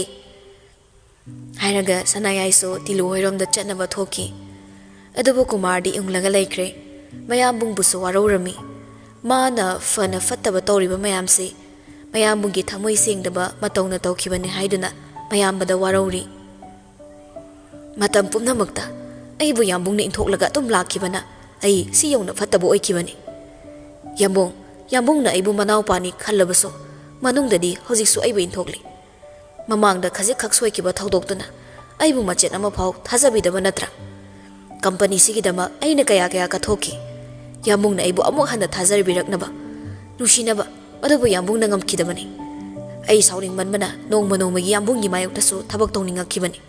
ꯍꯥꯏꯔꯒ ꯁꯅꯥꯌꯥꯏꯁꯨ ꯇꯤꯂꯨ ꯍꯣꯏꯔꯣꯝꯗ ꯆꯠꯅꯕ ꯊꯣꯛꯈꯤ꯫ ꯑꯗꯨꯕꯨ ꯀꯨꯃꯥꯔꯗꯤ ꯎꯪꯂꯒ ꯂꯩꯈ꯭ꯔꯦ꯫ ꯃꯌꯥꯝꯕꯨꯡꯕꯨꯁꯨ ꯋꯥꯔꯧꯔꯝꯃꯤ꯫ ꯃꯥꯅ ꯐꯅ ꯐꯠꯇꯕ ꯇꯧꯔꯤꯕ ꯃꯌꯥꯝꯁꯤ ꯃꯌꯥꯝꯕꯨꯡꯒꯤ ꯊꯃꯣꯏ ꯁꯦꯡꯗꯕ ꯃꯇꯧꯅ ꯇꯧꯈꯤꯕꯅꯤ ꯍꯥꯏꯗꯨꯅ ꯃꯌꯥꯝꯕꯗ ꯋꯥꯔꯧꯔꯤ꯫ "ꯃꯇꯝ ꯄꯨꯝꯅꯃꯛꯇ ꯑꯩꯕꯨ ꯌꯥꯝꯕꯨꯡꯅ ꯏꯟꯊꯣꯛꯂꯒ ꯑꯗꯨꯝ ꯂꯥꯛꯈꯤꯕꯅ ꯑꯩ ꯁꯤ ꯌꯧꯅ ꯐꯠꯇꯕ ꯑꯣꯏꯈꯤꯕꯅꯤ꯫ ꯌꯥꯝꯕꯨꯡ, ꯌꯥꯝꯕꯨꯡꯅ ꯑꯩꯕꯨ ꯃꯅꯥꯎꯄꯥꯅꯤ ꯈꯜꯂꯕꯁꯨ, ꯃꯅꯨꯡꯗꯗꯤ ꯍꯧꯖꯤꯛꯁꯨ ꯑꯩꯕꯨ ꯏꯟꯊꯣꯛꯂꯤ꯫ ꯃꯃꯥꯡꯗ ꯈꯖꯤꯛꯈꯛ ꯁꯣꯏꯈꯤꯕ ꯊꯧꯗꯣꯛꯇꯨꯅ ꯑꯩꯕꯨ ꯃꯆꯦꯠ ꯑꯃꯐꯥꯎ ꯊꯥꯖꯕꯤꯗꯕ ꯅꯠꯇ꯭ꯔꯥ? ꯀꯝꯄꯅꯤꯁꯤꯒꯤꯗꯃꯛ ꯑꯩꯅ ꯀꯌꯥ ꯀꯌꯥ ꯀꯠꯊꯣꯛꯈꯤ꯫ ꯌꯥꯝꯕꯨꯡꯅ ꯑꯩꯕꯨ ꯑꯃꯨꯛ ꯍꯟꯅ ꯊꯥꯖꯕꯤꯔꯛꯅꯕ, ꯅꯨꯡꯁꯤꯅꯕ, ꯑꯗꯨꯕꯨ ꯌꯥꯝꯕꯨꯡꯅ ꯉꯝꯈꯤꯗꯕꯅꯤ꯫ ꯑꯩ ꯁꯥꯎꯅꯤꯡꯃꯟꯕꯅ ꯅꯣꯡꯃ ꯅꯣꯡꯃꯒꯤ ꯌꯥꯝꯕꯨꯡꯒꯤ ꯃꯥꯌꯣꯛꯇꯁꯨ ꯊꯕꯛ ꯇꯧꯅꯤꯡꯉꯛꯈꯤꯕꯅꯤ꯫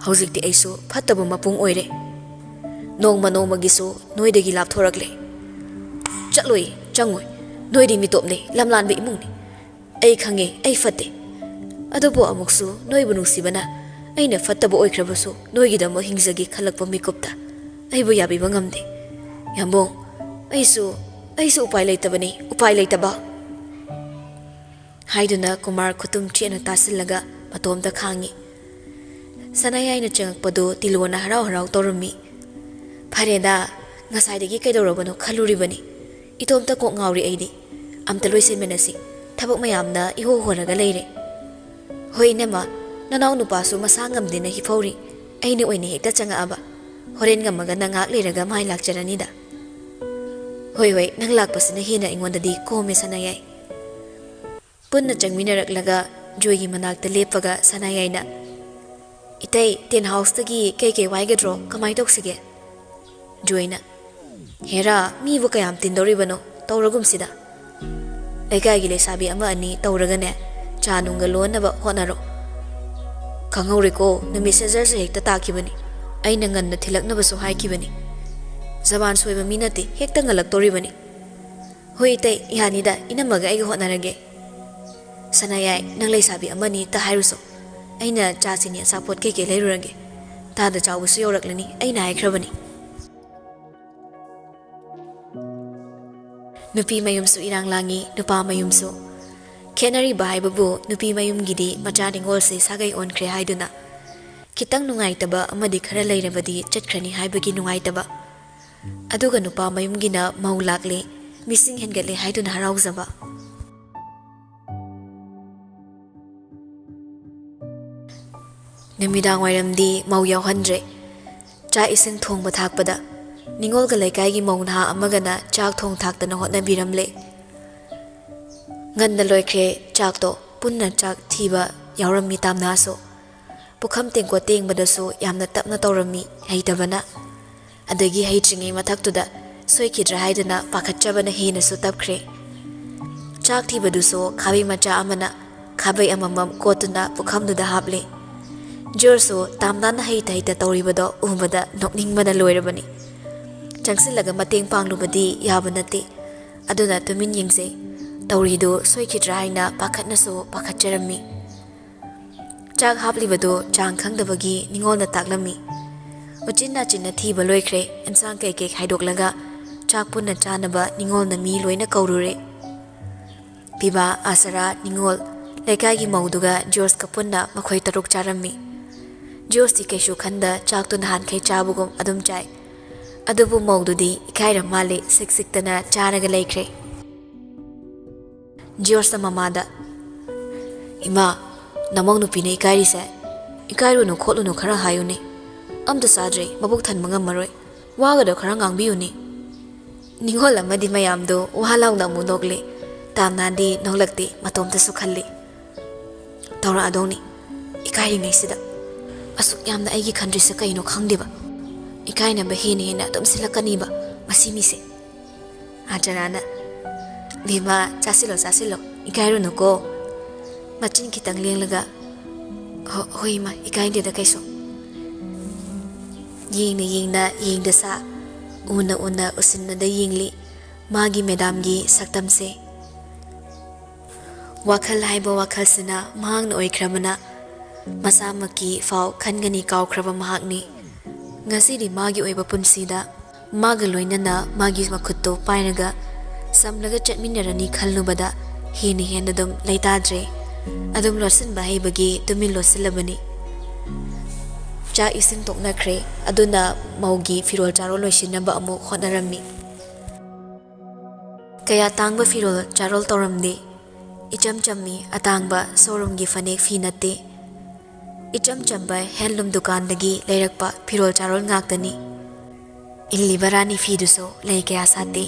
ꯍꯧꯖꯤꯛꯇꯤ ꯑꯩꯁꯨ ꯐꯠꯇꯕ ꯃꯄꯨꯡ ꯑꯣꯏꯔꯦ꯫ ꯅꯣꯡꯃ ꯅꯣꯡꯃꯒꯤꯁꯨ ꯅꯣꯏꯗꯒꯤ ꯂꯥꯞꯊꯣꯔꯛꯂꯦ꯫ ꯆꯠꯂꯣꯏ, ꯆꯪꯉꯣꯏ꯫ ꯅꯣꯏꯗꯤ ꯃꯤꯇꯣꯞꯅꯤ, ꯂꯝꯂꯥꯟꯕ ꯏꯃꯨꯡꯅꯤ꯫ ꯑꯩ ꯈꯪꯉꯦ, ꯑꯩ ꯐꯠꯇꯦ꯫ ꯑꯗꯨꯕꯨ ꯑꯃꯨꯛꯁꯨ ꯅꯣꯏꯕꯨ ꯅꯨꯡꯁꯤꯕꯅ ꯑꯩꯅ ꯐꯠꯇꯕ ꯑꯣꯏꯈ꯭ꯔꯕꯁꯨ ꯅꯣꯏꯒꯤꯗꯃꯛ ꯍꯤꯡꯖꯒꯦ ꯈꯜꯂꯛꯄ ꯃꯤꯀꯨꯞꯇ ꯑꯩꯕꯨ ꯌꯥꯕꯤꯕ ꯉꯝꯗꯦ꯫ ꯌꯥꯝꯕꯨꯡ, ꯑꯩꯁꯨ, ꯑꯩꯁꯨ ꯎꯄꯥꯏ ꯂꯩꯇꯕꯅꯤ, ꯎꯄꯥꯏ ꯂꯩꯇꯕ꯫ ꯍꯥꯏꯗꯨꯅ ꯀꯨꯃꯥꯔ ꯈꯨꯇꯨꯝ ꯆꯦꯠꯅ ꯇꯥꯁꯤꯜꯂꯒ ꯃꯇꯣꯝꯇ ꯈꯥꯡꯉꯤ꯫ ꯁꯅꯥꯌꯥꯏꯅ ꯆꯪꯉꯛꯄꯗꯨ ꯇꯤꯂꯣꯅ ꯍꯔꯥꯎ ꯍꯔꯥꯎ ꯇꯧꯔꯝꯃꯤ꯫ "ꯐꯔꯦꯗ, ꯉꯁꯥꯏꯗꯒꯤ ꯀꯩꯗꯧꯔꯕꯅꯣ ꯈꯜꯂꯨꯔꯤꯕꯅꯤ꯫ ꯏꯇꯣꯝꯇ ꯀꯣꯛ ꯉꯥꯎꯔꯤ ꯑꯩꯗꯤ꯫ ꯑꯝꯇ ꯂꯣꯏꯁꯤꯟꯃꯤꯟꯅꯁꯤ꯫ ꯊꯕꯛ ꯃꯌꯥꯝꯅ ꯏꯍꯣ ꯍꯣꯔꯒ ꯂꯩꯔꯦ꯫" "ꯍꯣꯏ ꯏꯅꯝꯃ, ꯅꯅꯥꯎ ꯅꯨꯄꯥꯁꯨ ꯃꯁꯥ ꯉꯝꯗꯦꯅ ꯍꯤꯐꯧꯔꯤ꯫ ꯑꯩꯅ ꯑꯣꯏꯅ ꯍꯦꯛꯇ ꯆꯪꯉꯛꯑꯕ꯫ ꯍꯣꯔꯦꯟ ꯉꯝꯃꯒꯅ ꯉꯥꯏꯍꯥꯛ ꯂꯩꯔꯒ ꯃꯥꯏ ꯂꯥꯛꯆꯔꯅꯤꯗ꯫" "ꯍꯣꯏ, ꯍꯣꯏ, ꯅꯪ ꯂꯥꯛꯄꯁꯤꯅ ꯍꯦꯟꯅ ꯑꯩꯉꯣꯟꯗꯗꯤ ꯀꯣꯝꯃꯦ ꯁꯅꯥꯌꯥꯏ꯫" ꯄꯨꯟꯅ ꯆꯪꯃꯤꯟꯅꯔꯛꯂꯒ ꯖꯣꯏꯒꯤ ꯃꯅꯥꯛꯇ ꯂꯦꯞꯄꯒ ꯁꯅꯥꯌꯥꯏꯅ, "ꯏꯇꯩ, ꯇꯦꯟ ꯍꯥꯎꯁꯇꯒꯤ ꯀꯩ ꯀꯩ ꯋꯥꯏꯒꯗ꯭ꯔꯣ? ꯀꯃꯥꯏ ꯇꯧꯁꯤꯒꯦ?" ꯖꯣꯏꯅ, "ꯍꯦꯔꯥ, ꯃꯤꯕꯨ ꯀꯌꯥꯝ ꯇꯤꯟꯗꯧꯔꯤꯕꯅꯣ? ꯇꯧꯔꯒꯨꯝꯁꯤꯗ꯫ ꯂꯩꯀꯥꯏꯒꯤ ꯂꯩꯁꯥꯕꯤ ꯑꯃ ꯑꯅꯤ ꯇꯧꯔꯒꯅꯦ, ꯆꯥ ꯅꯨꯡꯒ ꯂꯣꯟꯅꯕ ꯍꯣꯠꯅꯔꯣ꯫" "ꯈꯪꯍꯧꯔꯦꯀꯣ, ꯅꯨꯃꯤꯠ ꯁꯦꯖꯔꯁꯦ ꯍꯦꯛꯇ ꯇꯥꯈꯤꯕꯅꯤ꯫ ꯑꯩꯅ ꯉꯟꯅ ꯊꯤꯜꯂꯛꯅꯕꯁꯨ ꯍꯥꯏꯈꯤꯕꯅꯤ꯫ ꯖꯕꯥꯟ ꯁꯣꯏꯕ ꯃꯤ ꯅꯠꯇꯦ, ꯍꯦꯛꯇ ꯉꯜꯂꯛꯇꯧꯔꯤꯕꯅꯤ꯫" "ꯍꯣꯏ ꯏꯇꯩ, ꯌꯥꯅꯤꯗ, ꯏꯅꯝꯃꯒ ꯑꯩꯒ ꯍꯣꯠꯅꯔꯒꯦ꯫" "ꯁꯅꯥꯌꯥꯏ, ꯅꯪ ꯂꯩꯁꯥꯕꯤ ꯑꯃꯅꯤ ꯇ ꯍꯥꯏꯔꯨꯁꯣ꯫ ꯑꯩꯅ ꯆꯥ ꯆꯤꯅꯤ ꯑꯆꯥꯄꯣꯠ ꯀꯩꯀꯩ ꯂꯩꯔꯨꯔꯒꯦ꯫ ꯇꯥꯗ ꯆꯥꯎꯕꯁꯨ ꯌꯧꯔꯛꯂꯅꯤ, ꯑꯩꯅ ꯍꯥꯏꯈ꯭ꯔꯕꯅꯤ꯫" ꯅꯨꯄꯤ ꯃꯌꯨꯝꯁꯨ ꯏꯔꯥꯡ ꯂꯥꯡꯉꯤ, ꯅꯨꯄꯥ ꯃꯌꯨꯝꯁꯨ꯫ ꯈꯦꯠꯅꯔꯤꯕ ꯍꯥꯏꯕꯕꯨ ꯅꯨꯄꯤ ꯃꯌꯨꯝꯒꯤꯗꯤ ꯃꯆꯥ ꯅꯤꯉꯣꯜꯁꯦ ꯁꯥꯒꯩ ꯑꯣꯟꯈ꯭ꯔꯦ ꯍꯥꯏꯗꯨꯅ ꯈꯤꯇꯪ ꯅꯨꯡꯉꯥꯏꯇꯕ ꯑꯃꯗꯤ ꯈꯔ ꯂꯩꯔꯕꯗꯤ ꯆꯠꯈ꯭ꯔꯅꯤ ꯍꯥꯏꯕꯒꯤ ꯅꯨꯡꯉꯥꯏꯇꯕ꯫ ꯑꯗꯨꯒ ꯅꯨꯄꯥ ꯃꯌꯨꯝꯒꯤꯅ ꯃꯧ ꯂꯥꯛꯂꯦ, ꯃꯤꯁꯤꯡ ꯍꯦꯟꯒꯠꯂꯦ ꯍꯥꯏꯗꯨꯅ ꯍꯔꯥꯎꯖꯕ꯫ ꯅꯨꯃꯤꯗꯥꯡ ꯋꯥꯏꯔꯝꯗꯤ ꯃꯧ ꯌꯥꯎꯍꯟꯗ꯭ꯔꯦ꯫ ꯆꯥꯛ ꯏꯁꯤꯡ ꯊꯣꯡꯕ ꯊꯥꯛꯄꯗ ꯅꯤꯉꯣꯜꯒ ꯂꯩꯀꯥꯏꯒꯤ ꯃꯧ ꯅꯍꯥ ꯑꯃꯒꯅ ꯆꯥꯛ ꯊꯣꯡ ꯊꯥꯛꯇꯅ ꯍꯣꯠꯅꯕꯤꯔꯝꯂꯦ꯫ ꯉꯟꯅ ꯂꯣꯏꯈ꯭ꯔꯦ ꯆꯥꯛꯇꯣ꯫ ꯄꯨꯟꯅ ꯆꯥꯛ ꯊꯤꯕ ꯌꯥꯎꯔꯝꯃꯤ ꯇꯥꯝꯅꯥꯁꯨ꯫ ꯄꯨꯈꯝ ꯇꯦꯡꯀꯣꯠ ꯇꯦꯡꯕꯗꯁꯨ ꯌꯥꯝꯅ ꯇꯞꯅ ꯇꯧꯔꯝꯃꯤ, ꯍꯩꯇꯕꯅ꯫ ꯑꯗꯒꯤ ꯍꯩꯇ꯭ꯔꯤꯉꯩ ꯃꯊꯛꯇꯨꯗ ꯁꯣꯏꯈꯤꯗ꯭ꯔꯥ ꯍꯥꯏꯗꯅ ꯄꯥꯈꯠꯆꯕꯅ ꯍꯦꯟꯅꯁꯨ ꯇꯞꯈ꯭ꯔꯦ꯫ ꯆꯥꯛ ꯊꯤꯕꯗꯨꯁꯨ ꯈꯥꯕꯩ ꯃꯆꯥ ꯑꯃꯅ ꯈꯥꯕꯩ ꯑꯃꯃꯝ ꯀꯣꯠꯇꯨꯅ ꯄꯨꯈꯝꯗꯨꯗ ꯍꯥꯞꯂꯦ꯫ ꯖꯣꯔꯖꯁꯨ ꯇꯥꯝꯅꯥꯅ ꯍꯩꯇ ꯍꯩꯇ ꯇꯧꯔꯤꯕꯗꯣ ꯎꯕꯗ ꯅꯣꯛꯅꯤꯡꯕꯅ ꯂꯣꯏꯔꯕꯅꯤ꯫ ꯆꯪꯁꯤꯜꯂꯒ ꯃꯇꯦꯡ ꯄꯥꯡꯂꯨꯕꯗꯤ ꯌꯥꯕ ꯅꯠꯇꯦ꯫ ꯑꯗꯨꯅ ꯇꯨꯃꯤꯟ ꯌꯦꯡꯖꯩ꯫ ꯇꯧꯔꯤꯗꯨ ꯁꯣꯏꯈꯤꯗ꯭ꯔꯥ ꯍꯥꯏꯅ ꯄꯥꯈꯠꯅꯁꯨ ꯄꯥꯈꯠꯆꯔꯝꯃꯤ꯫ ꯆꯥꯛ ꯍꯥꯞꯂꯤꯕꯗꯨ ꯆꯥꯡ ꯈꯪꯗꯕꯒꯤ ꯅꯤꯉꯣꯜꯅ ꯇꯥꯛꯂꯝꯃꯤ꯫ ꯎꯆꯤꯟ ꯅꯥꯆꯤꯟꯅ ꯊꯤꯕ ꯂꯣꯏꯈ꯭ꯔꯦ꯫ ꯑꯦꯟꯁꯥꯡ ꯀꯩꯀꯩ ꯈꯥꯏꯗꯣꯛꯂꯒ ꯆꯥꯛ ꯄꯨꯟꯅ ꯆꯥꯅꯕ ꯅꯤꯉꯣꯜꯅ ꯃꯤ ꯂꯣꯏꯅ ꯀꯧꯔꯨꯔꯦ꯫ ꯄꯤꯕꯥ, ꯑꯥꯁꯔꯥ, ꯅꯤꯉꯣꯜ, ꯂꯩꯀꯥꯏꯒꯤ ꯃꯧꯗꯨꯒ ꯖꯣꯔꯖꯀ ꯄꯨꯟꯅ ꯃꯈꯣꯏ ꯇꯔꯨꯛ ꯆꯥꯔꯝꯃꯤ꯫ ꯖꯣꯔꯖꯇꯤ ꯀꯩꯁꯨ ꯈꯟꯗ ꯆꯥꯛꯇꯨ ꯅꯍꯥꯟꯈꯩ ꯆꯥꯕꯒꯨꯝ ꯑꯗꯨꯝ ꯆꯥꯏ꯫ ꯑꯗꯨꯕꯨ ꯃꯧꯗꯨꯗꯤ ꯏꯀꯥꯏꯔ ꯃꯥꯜꯂꯦ, ꯁꯤꯛ ꯁꯤꯛꯇꯅ ꯆꯥꯔꯒ ꯂꯩꯈ꯭ꯔꯦ꯫ ꯖꯣꯔꯖꯅ ꯃꯃꯥꯗ, "ꯏꯃꯥ, ꯅꯃꯧ ꯅꯨꯄꯤꯅ ꯏꯀꯥꯏꯔꯤꯁꯦ, ꯏꯀꯥꯏꯔꯨꯅꯨ ꯈꯣꯠꯂꯨꯅꯨ ꯈꯔ ꯍꯥꯏꯌꯨꯅꯦ꯫ ꯑꯝꯇ ꯆꯥꯗ꯭ꯔꯦ, ꯃꯕꯨꯛ ꯊꯟꯕ ꯉꯝꯃꯔꯣꯏ꯫ ꯋꯥꯒꯗꯣ ꯈꯔ ꯉꯥꯡꯕꯤꯌꯨꯅꯦ꯫" ꯅꯤꯉꯣꯜ ꯑꯃꯗꯤ ꯃꯌꯥꯝꯗꯣ ꯋꯥ ꯂꯥꯎꯅ ꯑꯃꯨꯛ ꯅꯣꯛꯂꯦ꯫ ꯇꯥꯝꯅꯥꯗꯤ ꯅꯣꯛꯂꯛꯇꯦ, ꯃꯇꯣꯝꯇꯁꯨ ꯈꯜꯂꯤ꯫ ꯇꯧꯔꯛꯑꯗꯧꯅꯤ, ꯏꯀꯥꯏꯔꯤꯉꯩꯁꯤꯗ꯫ ꯑꯁꯨꯛ ꯌꯥꯝꯅ ꯑꯩꯒꯤ ꯈꯟꯗ꯭ꯔꯤꯁꯦ ꯀꯩꯅꯣ ꯈꯪꯗꯦꯕ꯫ ꯏꯀꯥꯏꯅꯕ ꯍꯦꯟꯅ ꯍꯦꯟꯅ ꯑꯗꯨꯝ ꯁꯤꯜꯂꯛꯀꯅꯤꯕ ꯃꯁꯤ ꯃꯤꯁꯦ꯫ ꯑꯥꯆꯔꯥꯅ, "ꯕꯦꯝꯃ, ꯆꯥꯁꯤꯜꯂꯣ, ꯆꯥꯁꯤꯜꯂꯣ, ꯏꯀꯥꯏꯔꯨꯅꯨꯀꯣ꯫" ꯃꯆꯤꯟ ꯈꯤꯇꯪ ꯂꯦꯡꯂꯒ, "ꯍꯣ-, ꯍꯣꯏ ꯏꯃꯥ, ꯏꯀꯥꯏꯗꯦꯗ ꯀꯩꯁꯨ꯫" ꯌꯦꯡꯅ ꯌꯦꯡꯅ ꯌꯦꯡꯗ ꯁꯥ, ꯎꯅ ꯎꯅ ꯎꯁꯤꯟꯅꯗ ꯌꯦꯡꯂꯤ ꯃꯥꯒꯤ ꯃꯦꯗꯥꯝꯒꯤ ꯁꯛꯇꯝꯁꯦ꯫ ꯋꯥꯈꯜ ꯍꯥꯏꯕ ꯋꯥꯈꯜꯁꯤꯅ ꯃꯍꯥꯛꯅ ꯑꯣꯏꯈ꯭ꯔꯕꯅ ꯃꯁꯥꯃꯛꯀꯤ ꯐꯥꯎ ꯈꯟꯒꯅꯤ ꯀꯥꯎꯈ꯭ꯔꯕ ꯃꯍꯥꯛꯅꯤ꯫ ꯉꯁꯤꯗꯤ ꯃꯥꯒꯤ ꯑꯣꯏꯕ ꯄꯨꯟꯁꯤꯗ ꯃꯥꯒ ꯂꯣꯏꯅꯅ ꯃꯥꯒꯤ ꯃꯈꯨꯠꯇꯨ ꯄꯥꯏꯔꯒ ꯆꯝꯂꯒ ꯆꯠꯃꯤꯟꯅꯔꯅꯤ ꯈꯜꯂꯨꯕꯗ ꯍꯦꯟꯅ ꯍꯦꯟꯅ ꯑꯗꯨꯝ ꯂꯩꯇꯥꯗ꯭ꯔꯦ꯫ ꯑꯗꯨꯝ ꯂꯣꯠꯁꯤꯟꯕ ꯍꯩꯕꯒꯤ ꯇꯨꯃꯤꯟ ꯂꯣꯠꯁꯤꯜꯂꯕꯅꯤ꯫ ꯆꯥꯛ ꯏꯁꯤꯡ ꯇꯣꯛꯅꯈ꯭ꯔꯦ꯫ ꯑꯗꯨꯅ ꯃꯧꯒꯤ ꯐꯤꯔꯣꯜ ꯆꯥꯔꯣꯜ ꯂꯣꯏꯁꯤꯟꯅꯕ ꯑꯃꯨꯛ ꯍꯣꯠꯅꯔꯝꯃꯤ꯫ ꯀꯌꯥ ꯇꯥꯡꯕ ꯐꯤꯔꯣꯜ ꯆꯥꯔꯣꯜ ꯇꯧꯔꯝꯗꯦ꯫ ꯏꯆꯝ ꯆꯝꯃꯤ, ꯑꯇꯥꯡꯕ ꯁꯣꯔꯨꯝꯒꯤ ꯐꯅꯦꯛ ꯐꯤ ꯅꯠꯇꯦ꯫ ꯏꯆꯝ ꯆꯝꯕ ꯍꯦꯟꯂꯨꯝ ꯗꯨꯀꯥꯟꯗꯒꯤ ꯂꯩꯔꯛꯄ ꯐꯤꯔꯣꯜ ꯆꯥꯔꯣꯜ ꯉꯥꯛꯇꯅꯤ꯫ ꯏꯜꯂꯤꯕ ꯔꯥꯅꯤ ꯐꯤꯗꯨꯁꯨ ꯂꯩ ꯀꯌꯥ ꯁꯥꯠꯇꯦ꯫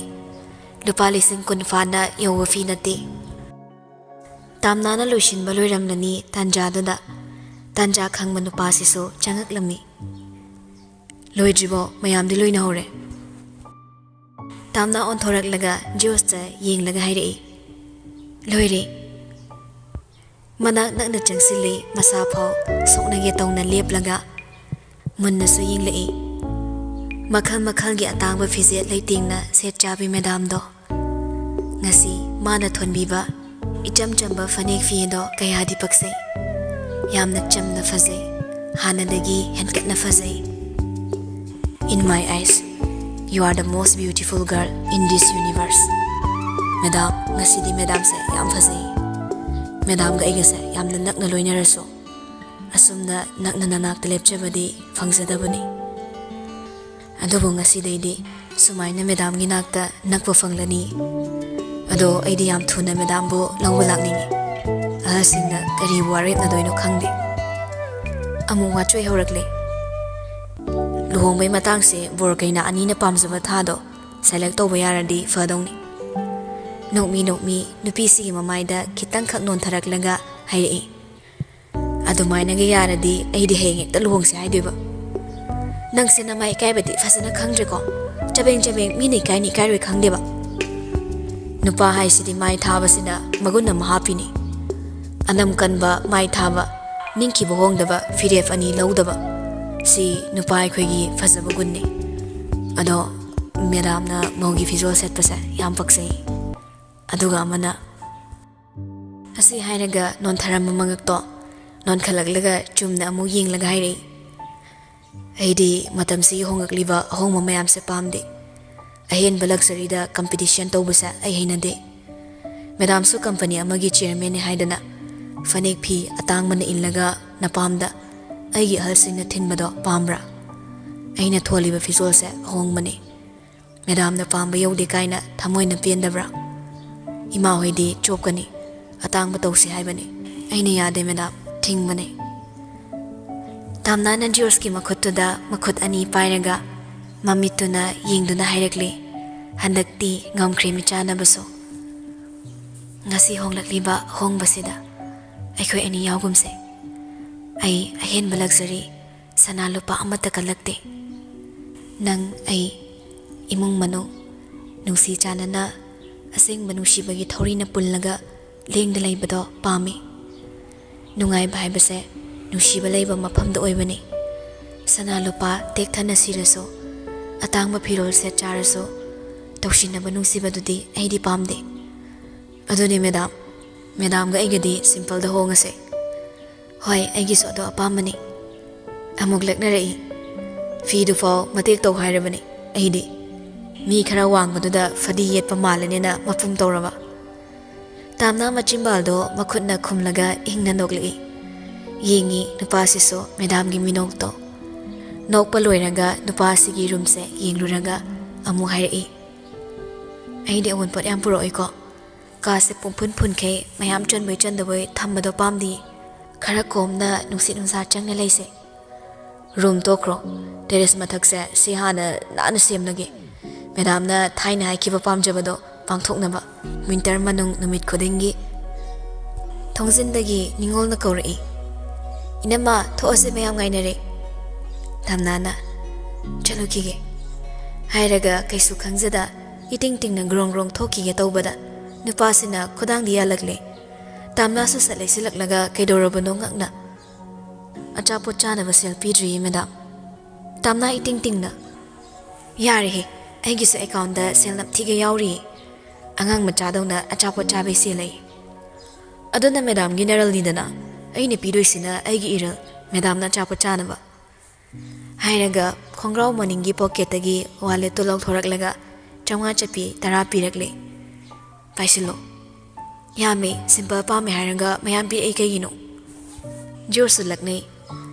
ꯂꯨꯄꯥ ꯂꯤꯁꯤꯡ ꯀꯨꯟ ꯐꯥꯅ ꯌꯧꯕ ꯐꯤ ꯅꯠꯇꯦ꯫ ꯇꯥꯝꯅꯥꯅ ꯂꯣꯏꯁꯤꯟꯕ ꯂꯣꯏꯔꯝꯂꯅꯤ ꯇꯥꯟꯖꯥꯗꯨꯗ ꯇꯥꯟꯖꯥ ꯈꯪꯕ ꯅꯨꯄꯥꯁꯤꯁꯨ ꯆꯪꯉꯛꯂꯝꯃꯤ꯫ "ꯂꯣꯏꯗ꯭ꯔꯤꯕꯣ? ꯃꯌꯥꯝꯗꯤ ꯂꯣꯏꯅꯍꯧꯔꯦ?" ꯇꯥꯝꯅꯥ ꯑꯣꯟꯊꯣꯔꯛꯂꯒ ꯖꯣꯁꯇ ꯌꯦꯡꯂꯒ ꯍꯥꯏꯔꯛꯏ, "ꯂꯣꯏꯔꯦ꯫" ꯃꯅꯥꯛ ꯅꯛꯅ ꯆꯪꯁꯤꯜꯂꯤ, ꯃꯁꯥ ꯐꯥꯎ ꯁꯣꯛꯅꯒꯦ ꯇꯧꯅ ꯂꯦꯞꯂꯒ ꯃꯨꯟꯅꯁꯨ ꯌꯦꯡꯂꯛꯏ꯫ ꯃꯈꯜ ꯃꯈꯜꯒꯤ ꯑꯇꯥꯡꯕ ꯐꯤꯖꯦꯠ ꯂꯩꯇꯦꯡꯅ ꯁꯦꯠ ꯆꯥꯕꯤ ꯃꯦꯗꯥꯝꯗꯣ꯫ ꯉꯁꯤ ꯃꯥꯅ ꯊꯣꯟꯕꯤꯕ ꯏꯆꯝ ꯆꯝꯕ ꯐꯅꯦꯛ ꯐꯤ ꯑꯗꯣ ꯀꯌꯥꯗꯤ ꯄꯛꯆꯩ꯫ ꯌꯥꯝꯅ ꯆꯝꯅ ꯐꯖꯩ, ꯍꯥꯟꯅꯗꯒꯤ ꯍꯦꯟꯀꯠꯅ ꯐꯖꯩ꯫ "In my eyes, you are the most beautiful girl in this universe." Madam, ꯉꯁꯤꯗꯤ ꯃꯦꯗꯥꯝꯁꯦ ꯌꯥꯝ ꯐꯖꯩ꯫ ꯃꯦꯗꯥꯝꯒ ꯑꯩꯒꯁꯦ ꯌꯥꯝꯅ ꯅꯛꯅ ꯂꯣꯏꯅꯔꯁꯨ, ꯑꯁꯨꯝꯅ ꯅꯛꯅ ꯅꯅꯥꯛꯇ ꯂꯦꯞꯆꯕꯗꯤ ꯐꯪꯖꯗꯕꯅꯤ꯫ ꯑꯗꯨꯕꯨ ꯉꯁꯤꯗꯩꯗꯤ ꯁꯨꯃꯥꯏꯅ ꯃꯦꯗꯥꯝꯒꯤ ꯅꯥꯛꯇ ꯅꯛꯄ ꯐꯪꯂꯅꯤ꯫ ꯑꯗꯣ ꯑꯩꯗꯤ ꯌꯥꯝ ꯊꯨꯅ ꯃꯦꯗꯥꯝꯕꯨ ꯂꯧꯕ ꯂꯥꯛꯅꯤꯡꯉꯤ꯫ ꯑꯍꯜꯁꯤꯡꯅ ꯀꯔꯤꯕꯨ ꯋꯥꯔꯦꯞꯅꯗꯣꯏꯅꯣ ꯈꯪꯗꯦ꯫ ꯑꯃꯨꯛ ꯋꯥꯆꯣꯏ ꯍꯧꯔꯛꯂꯦ꯫ "ꯂꯨꯍꯣꯡꯕꯩ ꯃꯇꯥꯡꯁꯦ ꯕꯣꯔ ꯀꯩꯅꯥ ꯑꯅꯤꯅ ꯄꯥꯝꯖꯕ ꯊꯥꯗꯣ ꯁꯦꯂꯦꯛ ꯇꯧꯕ ꯌꯥꯔꯗꯤ ꯐꯗꯧꯅꯤ꯫" ꯅꯣꯛꯃꯤ ꯅꯣꯛꯃꯤ ꯅꯨꯄꯤꯁꯤꯒꯤ ꯃꯃꯥꯏꯗ ꯈꯤꯇꯪꯈꯛ ꯅꯣꯟꯊꯔꯛꯂꯒ ꯍꯥꯏꯔꯛꯏ, "ꯑꯗꯨꯃꯥꯏꯅꯒ ꯌꯥꯔꯗꯤ ꯑꯩꯗꯤ ꯍꯌꯦꯡ ꯍꯦꯛꯇ ꯂꯨꯍꯣꯡꯁꯦ ꯍꯥꯏꯗꯣꯏꯕ꯫ ꯅꯪꯁꯦ ꯅꯃꯥꯏ ꯏꯀꯥꯏꯕꯗꯤ ꯐꯖꯅ ꯈꯪꯗ꯭ꯔꯦꯀꯣ꯫ ꯆꯕꯦꯡ ꯆꯕꯦꯡ ꯃꯤꯅ ꯏꯀꯥꯏꯅꯤ ꯏꯀꯥꯏꯔꯣꯏ ꯈꯪꯗꯦꯕ꯫ ꯅꯨꯄꯥ ꯍꯥꯏꯁꯤꯗꯤ ꯃꯥꯏ ꯊꯥꯕꯁꯤꯅ ꯃꯒꯨꯟ ꯑꯃ ꯍꯥꯞꯄꯤꯅꯤ꯫ ꯑꯅꯝ ꯀꯟꯕ, ꯃꯥꯏ ꯊꯥꯕ, ꯅꯤꯡꯈꯤꯕ ꯍꯣꯡꯗꯕ, ꯐꯤꯔꯦꯞ ꯑꯅꯤ ꯂꯧꯗꯕ, ꯁꯤ ꯅꯨꯄꯥ ꯑꯩꯈꯣꯏꯒꯤ ꯐꯖꯕ ꯒꯨꯟꯅꯤ꯫ ꯑꯗꯣ ꯃꯦꯗꯥꯝꯅ ꯃꯧꯒꯤ ꯐꯤꯖꯣꯜ ꯁꯦꯠꯄꯁꯦ ꯌꯥꯝ ꯄꯛꯆꯩ꯫" ꯑꯗꯨꯒ ꯑꯃꯅ, ꯑꯁꯤ ꯍꯥꯏꯔꯒ ꯅꯣꯟꯊꯔꯝꯕ ꯃꯉꯛꯇꯣ ꯅꯣꯟꯈꯠꯂꯛꯂꯒ ꯆꯨꯝꯅ ꯑꯃꯨꯛ ꯌꯦꯡꯂꯒ ꯍꯥꯏꯔꯛꯏ, "ꯑꯩꯗꯤ ꯃꯇꯝꯁꯤꯒꯤ ꯍꯣꯡꯂꯛꯂꯤꯕ ꯑꯍꯣꯡꯕ ꯃꯌꯥꯝꯁꯦ ꯄꯥꯝꯗꯦ꯫ ꯑꯍꯦꯟꯕ ꯂꯛꯖꯔꯤꯗ ꯀꯝꯄꯤꯇꯤꯁꯟ ꯇꯧꯕꯁꯦ ꯑꯩ ꯍꯩꯅꯗꯦ꯫ ꯃꯦꯗꯥꯝꯁꯨ ꯀꯝꯄꯅꯤ ꯑꯃꯒꯤ ꯆꯤꯌꯔꯃꯦꯟꯅꯤ ꯍꯥꯏꯗꯅ ꯐꯅꯦꯛ ꯐꯤ ꯑꯇꯥꯡꯕꯅ ꯏꯜꯂꯒ ꯅꯄꯥꯝꯗ ꯑꯩꯒꯤ ꯑꯍꯜꯁꯤꯡꯅ ꯊꯤꯟꯕꯗꯣ ꯄꯥꯝꯕ꯭ꯔꯥ? ꯑꯩꯅ ꯊꯣꯜꯂꯤꯕ ꯐꯤꯖꯣꯜꯁꯦ ꯑꯍꯣꯡꯕꯅꯤ꯫ ꯃꯦꯗꯥꯝꯅ ꯄꯥꯝꯕ ꯌꯧꯗꯦ ꯀꯥꯏꯅ ꯊꯃꯣꯏꯅ ꯄꯦꯟꯗꯕ꯭ꯔꯥ? ꯏꯃꯥ ꯍꯣꯏꯗꯤ ꯆꯣꯞꯀꯅꯤ, ꯑꯇꯥꯡꯕ ꯇꯧꯁꯤ ꯍꯥꯏꯕꯅꯤ꯫ ꯑꯩꯅ ꯌꯥꯗꯦ ꯃꯦꯗꯥꯝ, ꯊꯤꯡꯕꯅꯤ꯫" ꯇꯥꯝꯅꯥꯅ ꯖꯣꯁꯀꯤ ꯃꯈꯨꯠꯇꯨꯗ ꯃꯈꯨꯠ ꯑꯅꯤ ꯄꯥꯏꯔꯒ ꯃꯃꯤꯠꯇꯨꯅ ꯌꯦꯡꯗꯨꯅ ꯍꯥꯏꯔꯛꯂꯤ, "ꯍꯟꯗꯛꯇꯤ ꯉꯝꯈ꯭ꯔꯦ ꯃꯤꯆꯥꯟꯅꯕꯁꯨ꯫" ꯉꯁꯤ ꯍꯣꯡꯂꯛꯂꯤꯕ ꯍꯣꯡꯕꯁꯤꯗ ꯑꯩꯈꯣꯏ ꯑꯅꯤ ꯌꯥꯎꯒꯨꯝꯁꯦ꯫ ꯑꯩ ꯑꯍꯦꯟꯕ luxury, ꯁꯅꯥ ꯂꯨꯄꯥ ꯑꯃꯠꯇ ꯀꯜꯂꯛꯇꯦ꯫ ꯅꯪ, ꯑꯩ, ꯏꯃꯨꯡ ꯃꯅꯨꯡ, ꯅꯨꯡꯁꯤ ꯆꯥꯟꯅꯅ, ꯑꯁꯦꯡꯕ ꯅꯨꯡꯁꯤꯕꯒꯤ ꯊꯧꯔꯤꯅ ꯄꯨꯜꯂꯒ ꯂꯦꯡꯗ ꯂꯩꯕꯗꯣ ꯄꯥꯝꯃꯤ꯫ ꯅꯨꯡꯉꯥꯏꯕ ꯍꯥꯏꯕꯁꯦ ꯅꯨꯡꯁꯤꯕ ꯂꯩꯕ ꯃꯐꯝꯗ ꯑꯣꯏꯕꯅꯤ꯫ ꯁꯅꯥ ꯂꯨꯄꯥ ꯇꯦꯛꯊꯅ ꯁꯤꯔꯁꯨ, ꯑꯇꯥꯡꯕ ꯐꯤꯔꯣꯜ ꯁꯦꯠ ꯆꯥꯔꯁꯨ, ꯇꯧꯁꯤꯟꯅꯕ ꯅꯨꯡꯁꯤꯕꯗꯨꯗꯤ ꯑꯩꯗꯤ ꯄꯥꯝꯗꯦ꯫ ꯑꯗꯨꯅꯤ ꯃꯦꯗꯥꯝ, ꯃꯦꯗꯥꯝꯒ ꯑꯩꯒꯗꯤ simpleꯗ ꯍꯣꯡꯉꯁꯦ꯫ ꯍꯣꯏ, ꯑꯩꯒꯤꯁꯨ ꯑꯗꯣ ꯑꯄꯥꯝꯕꯅꯤ꯫ ꯑꯃꯨꯛ ꯂꯛꯅꯔꯛꯏ꯫ ꯐꯤꯗꯨꯐꯥꯎ ꯃꯇꯦꯛ ꯇꯧ ꯍꯥꯏꯔꯕꯅꯤ ꯑꯩꯗꯤ꯫ ꯃꯤ ꯈꯔ ꯋꯥꯡꯕꯗꯨꯗ ꯐꯗꯤ ꯌꯦꯠꯄ ꯃꯥꯜꯂꯅꯤꯅ ꯃꯄꯨꯝ ꯇꯧꯔꯕ꯫ ꯇꯥꯝꯅꯥ ꯃꯆꯤꯟꯕꯥꯜꯗꯣ ꯃꯈꯨꯠꯅ ꯈꯨꯝꯂꯒ ꯏꯪꯅ ꯅꯣꯛꯂꯛꯏ꯫ ꯌꯦꯡꯉꯤ ꯅꯨꯄꯥꯁꯤꯁꯨ ꯃꯦꯗꯥꯝꯒꯤ ꯃꯤꯅꯣꯛꯇꯣ꯫ ꯅꯣꯛꯄ ꯂꯣꯏꯔꯒ ꯅꯨꯄꯥꯁꯤꯒꯤ roomꯁꯦ ꯌꯦꯡꯂꯨꯔꯒ ꯑꯃꯨꯛ ꯍꯥꯏꯔꯛꯏ, "ꯑꯩꯗꯤ ꯑꯋꯨꯟꯄꯣꯠ ꯌꯥꯝ ꯄꯨꯔꯛꯑꯣꯏꯀꯣ꯫ ꯀꯥꯁꯦ ꯄꯨꯡꯐꯨꯟ ꯐꯨꯟꯈꯩ ꯃꯌꯥꯝ ꯆꯟꯕꯣꯏ ꯆꯟꯗꯕꯣꯏ ꯊꯝꯕꯗꯣ ꯄꯥꯝꯗꯤꯌꯦ꯫ ꯈꯔ ꯀꯣꯝꯅ ꯅꯨꯡꯁꯤꯠ ꯅꯨꯡꯁꯥ ꯆꯪꯅ ꯂꯩꯁꯦ꯫ Room ꯇꯣꯛꯈ꯭ꯔꯣ, terrace ꯃꯊꯛꯁꯦ ꯁꯤ ꯍꯥꯟꯅ ꯅꯥꯟꯅ ꯁꯦꯝꯂꯒꯦ꯫ ꯃꯦꯗꯥꯝꯅ ꯊꯥꯏꯅ ꯍꯥꯏꯈꯤꯕ ꯄꯥꯝꯖꯕꯗꯣ ꯄꯥꯡꯊꯣꯛꯅꯕ꯫ Winter ꯃꯅꯨꯡ ꯅꯨꯃꯤꯠ ꯈꯨꯗꯤꯡꯒꯤ" ꯊꯣꯡꯖꯤꯟꯗꯒꯤ ꯅꯤꯉꯣꯜꯅ ꯀꯧꯔꯛꯏ, "ꯏꯅꯝꯃ, ꯊꯣꯛꯑꯁꯦ, ꯃꯌꯥꯝ ꯉꯥꯏꯅꯔꯦ"꯫ ꯇꯥꯝꯅꯥꯅ, "ꯆꯠꯂꯨꯈꯤꯒꯦ" ꯍꯥꯏꯔꯒ ꯀꯩꯁꯨ ꯈꯪꯖꯗ ꯏꯇꯤꯡ ꯇꯤꯡꯅ ꯒ꯭ꯔꯣꯡ ꯒ꯭ꯔꯣꯡ ꯊꯣꯛꯈꯤꯒꯦ ꯇꯧꯕꯗ ꯅꯨꯄꯥꯁꯤꯅ ꯈꯨꯗꯥꯡꯗꯤ ꯌꯥꯜꯂꯛꯂꯦ꯫ ꯇꯥꯝꯅꯥꯁꯨ ꯁꯠ ꯂꯩꯁꯤꯜꯂꯛꯂꯒ ꯀꯩꯗꯧꯔꯕꯅꯣ ꯉꯛꯅ, "ꯑꯆꯥꯄꯣꯠ ꯆꯥꯅꯕ ꯁꯦꯜ ꯄꯤꯗ꯭ꯔꯤꯌꯦ ꯃꯦꯗꯥꯝ"꯫ ꯇꯥꯝꯅꯥ ꯏꯇꯤꯡ ꯇꯤꯡꯅ, "ꯌꯥꯔꯦꯍꯦ, ꯑꯩꯒꯤꯁꯨ accountꯗ ꯁꯦꯜ ꯅꯝꯊꯤꯒ ꯌꯥꯎꯔꯤꯌꯦ꯫ ꯑꯉꯥꯡ ꯃꯆꯥꯗꯧꯅ ꯑꯆꯥꯄꯣꯠ ꯆꯥꯕꯩ ꯁꯦꯜ ꯑꯩ꯫ ꯑꯗꯨꯅ ꯃꯦꯗꯥꯝꯒꯤ ꯅꯔꯜꯅꯤꯗꯅ, ꯑꯩꯅ ꯄꯤꯗꯣꯏꯁꯤꯅ ꯑꯩꯒꯤ ꯏꯔꯜ, ꯃꯦꯗꯥꯝꯅ ꯑꯆꯥꯄꯣꯠ ꯆꯥꯅꯕ"꯫ ꯍꯥꯏꯔꯒ ꯈꯣꯡꯒ꯭ꯔꯥꯎ ꯃꯅꯤꯡꯒꯤ pocketꯇꯒꯤ walletꯇꯨ ꯂꯧꯊꯣꯔꯛꯂꯒ ꯆꯥꯝꯃꯉꯥ ꯆꯠꯄꯤ ꯇꯔꯥ ꯄꯤꯔꯛꯂꯦ꯫ "ꯄꯥꯏꯁꯤꯜꯂꯣ"꯫ "ꯌꯥꯝꯃꯦ, simple ꯄꯥꯝꯃꯦ ꯍꯥꯏꯔꯒ ꯃꯌꯥꯝ ꯄꯤꯔꯛꯏ ꯀꯩꯒꯤꯅꯣ?" ꯖꯣꯔꯁꯨ ꯂꯛꯅꯩ꯫